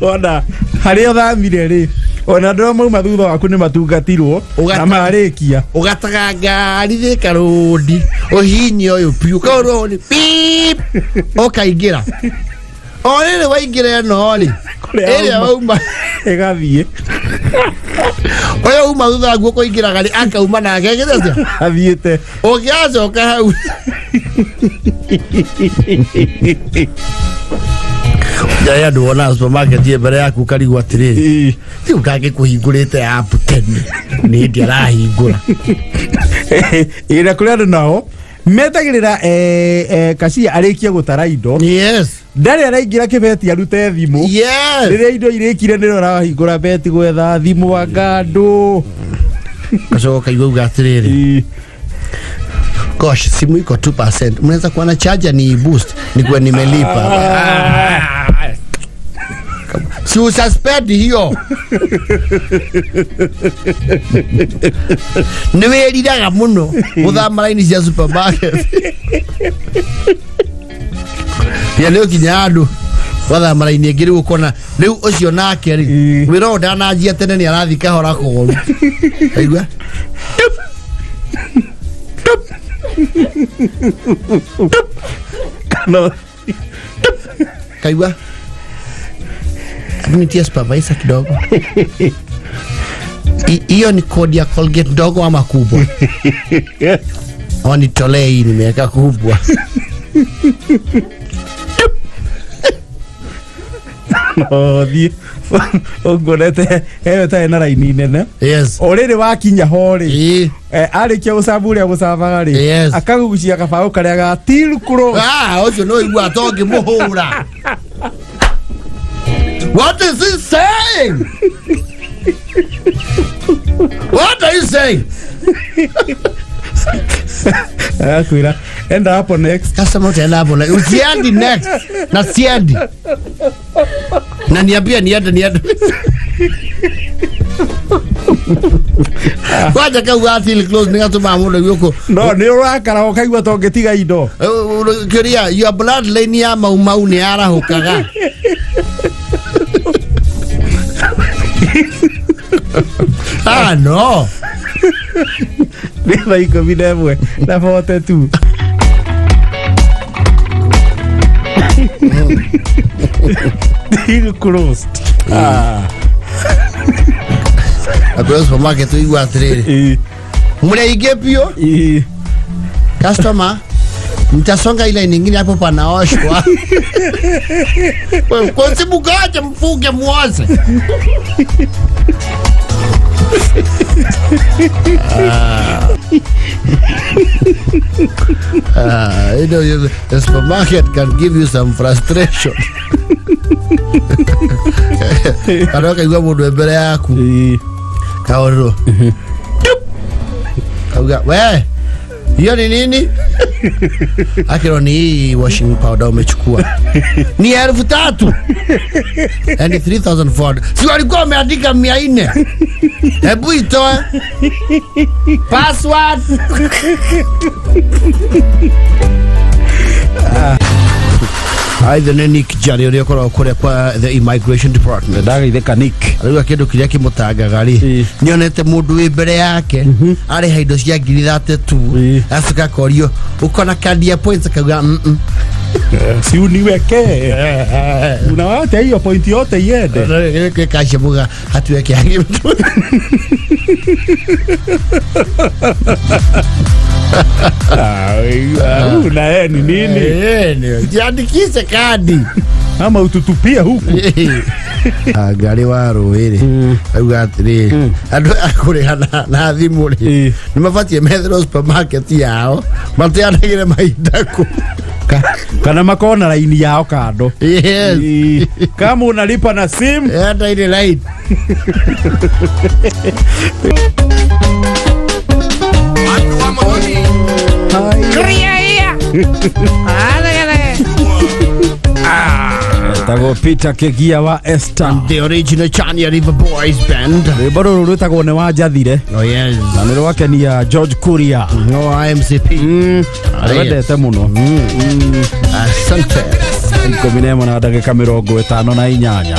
Ona harĩa ũthamire rĩ, ona andũ arĩa mauma thutha waku nĩ matungatirwo na marĩkia. Ũgataga ngari Thika Road, ũhinye ũyũ piũ, ũkaũrwo nĩ pip, ũkaingĩra. O rĩrĩ waingĩra ĩno rĩ, Kũrĩa ĩrĩa wauma. wauma Ĩgathiĩ. Ũyũ uma thutha waguo kũingĩraga rĩ, akauma nake agĩte atĩa? Athiĩte. Ũngĩacoka hau njarĩ andũ wona supermarket ĩ mbere yaku, ũkarigwo atĩrĩrĩ, ti ũtangĩkũhingũrĩte app tene, nĩ hĩndĩ arahingũra. Ĩ, na kũrĩ andũ nao metagĩrĩra kacia arĩkie gũtara indo. Ndarĩ araingĩra kĩbeti arute thimũ. Rĩrĩa indo irĩkire nĩrĩo arahingũra beti gwetha thimũ, anga andũ. Gacoka kaigua uga atĩrĩrĩ, "Gosh, simu iko 2%, mnaweza kuwa na charger ni boost nikuwa nimelipa." Ah. Si ususpend hiyo, nĩ wĩriraga mũno gũthama raini cia supermarket ya nĩ ũkinya handũ wathama raini ĩngĩ, rĩu ũkona rĩu ũcio nake rĩ, wĩra ũyũ ndananjia tene, nĩ arathiĩ kahora kũgũru. Aigua No. Kaigua, "Hebu nitie supervisor kidogo. Hiyo ni kodi ya Colgate ndogo ama kubwa? Au nitolee hii nimeweka kubwa?" Thiĩ ũngonete eyo ĩtarĩ na raini nene. Yes. O rĩrĩ wakinya ho rĩ, Ĩĩ. Arĩkia gũcamba ũrĩa gũcambaga rĩ, Yes. akagucia kabaũ karĩa ga till close. Ah, ũcio nĩ ũigua tongĩmũhũra. What is he saying? What are you saying? Agakwĩra enda hapo next. Customer utaenda hapo na usiendi next na siendi. Na niambie niende niende. Kwanja kau ga till close nĩ gatũmaga mũndũ aigue kũ No nĩ ũrakara ũkaigua tongĩtiga indo. Kĩria your bloodline ya mau mau nĩ yarahũkaga. Ah no. Nĩ thaa 11 na 42. Till closed. Ah. Akwä supermarket ũigua atĩrĩrĩ Ĩ, mũrĩ aingĩ biũ. Ĩ. Customer, mtasonga ile nyingine hapo panaoshwa. Kwa simukaje mfunge muoze. Ah, the supermarket can give you some frustration. Kana ũkaigua mũndũ e mbere yaku Ĩ. kaorwo kauga, we, hiyo ni nini? Akiro ni hii washing powder umechukua ni 3,000 and 3400, si walikuwa wameandika 400? Hebu itoe password. Aithe nĩ Nick Jari ũrĩa ũkoragwo kũrĩa kwa the immigration department. Ndagaithĩka Nick. Rĩu kĩndũ kĩrĩa kĩmũtangaga rĩ, Ĩ. nĩonete mũndũ wĩ mbere yake arĩha indo cia 32,000. Ĩ. Acoka akorio, uko na kandi ya points? Akauga mm. Si uniwekee, unawacha hiyo point yote iende. Kacemuga hatuweke. Ah, huyu na yeye ni nini? Jiandikishe kadi Ama ututupie huku. Ngarĩ wa rũĩ rĩ, auga atĩrĩrĩ, andũ a kũrĩha na thimũ rĩ, Ĩ. nĩ mabatiĩ metherwo supermarket yao mateanagĩre mahinda kũ. Kana makorwo na raini yao kando. Yes. Ĩ. Kama unalipa na simu. Hata ile line. Kriya. Etagwo Peter Kegia wa Esther. The original Chania River Boys Band. Rwĩmbo rũrũ rwĩtagwo nĩ wanjathire. Oh yes. Na nĩ rwakenia George Kuria. No IMCP. Wendete mũno. Asante. 11 na ndagĩka 58.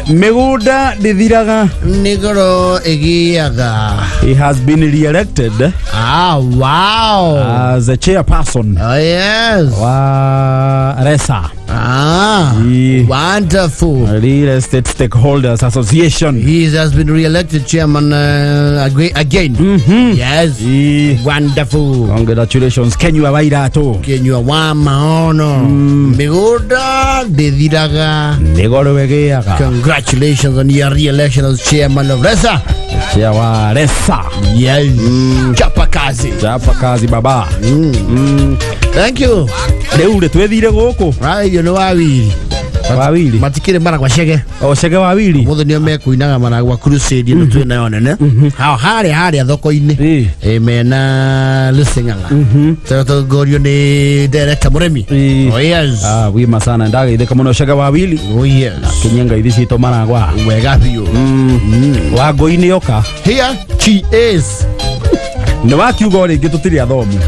Mĩgũnda ndĩthiraga. Nigoro ĩgĩaga. He has been re-elected Ah, wow. as a chairperson Oh yes. wa RESA. Ah, wonderful. Real Estate Stakeholders Association. He has been re-elected chairman again. Yes. Ĩ. Wonderful. Congratulations Kenyua Wairatu. Kenyua wa maono. Mĩgũnda ndĩthiraga. Nĩgoro ĩgĩaga. Congratulations on your re-election as chairman of RESA. Chair wa RESA. Yes. Chapa kazi. Chapa kazi baba. Thank you. Rĩu rĩ twĩthire gũkũ. Right, nĩ wawiri. Wawili. Matikĩrĩ maragwa cege. O cege wawili. Mũthĩ nĩo mekuinaga maragwa crusade ĩno twĩ nayo nene hao harĩa harĩa thoko-inĩ. Ĩ. Ĩ, mena Lusing'ang'a tũtongorio nĩ director mũrĩmi. Ĩ. Oh yes. Ah, wima sana, ndageithĩka mũno cege wawili. Oh yes. Kinyia ngaithi citũ maragwa. Wega biũ. Wangũi nĩ oka. Here she is. Nĩ wakiuga o rĩngĩ tũtirĩ athomu.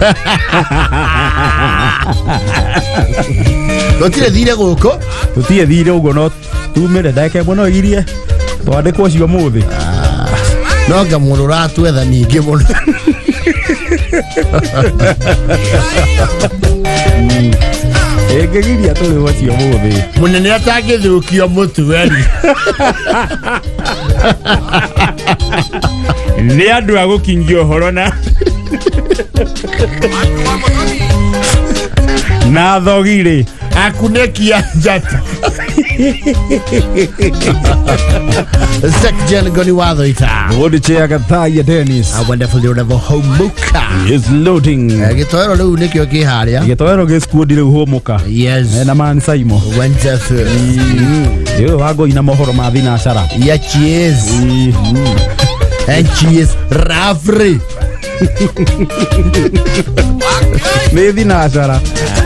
Tũtirĩ thire gũkũ. Tũtirĩ thire ũguo, no tumĩre ndagĩka ĩmwe no igirie twandĩkwo ũcio mũthĩ. No nga mũndũ ũratwetha ningĩ mũno. Ĩngĩgiria tũrĩhwo ũcio mũthĩ. Mũnene atangĩthũkio mũtueri. Nĩ andũ a gũkingia ũhoro na Na thogirĩ akunekia njata. Sekjen Goni Wathoita. Wodi chair Gathaiya Dennis. A wonderful level homuka. Is loading. Gĩtoero rĩu nĩkĩo kĩ harĩa. Gĩtoero gĩ squad rĩu hũmũka. Yes. Na man Saimo. Wonderful. Ĩyo wangũi mohoro ma thinacara. Yeah, cheers. And cheers. Rafri. Nĩ thinacara.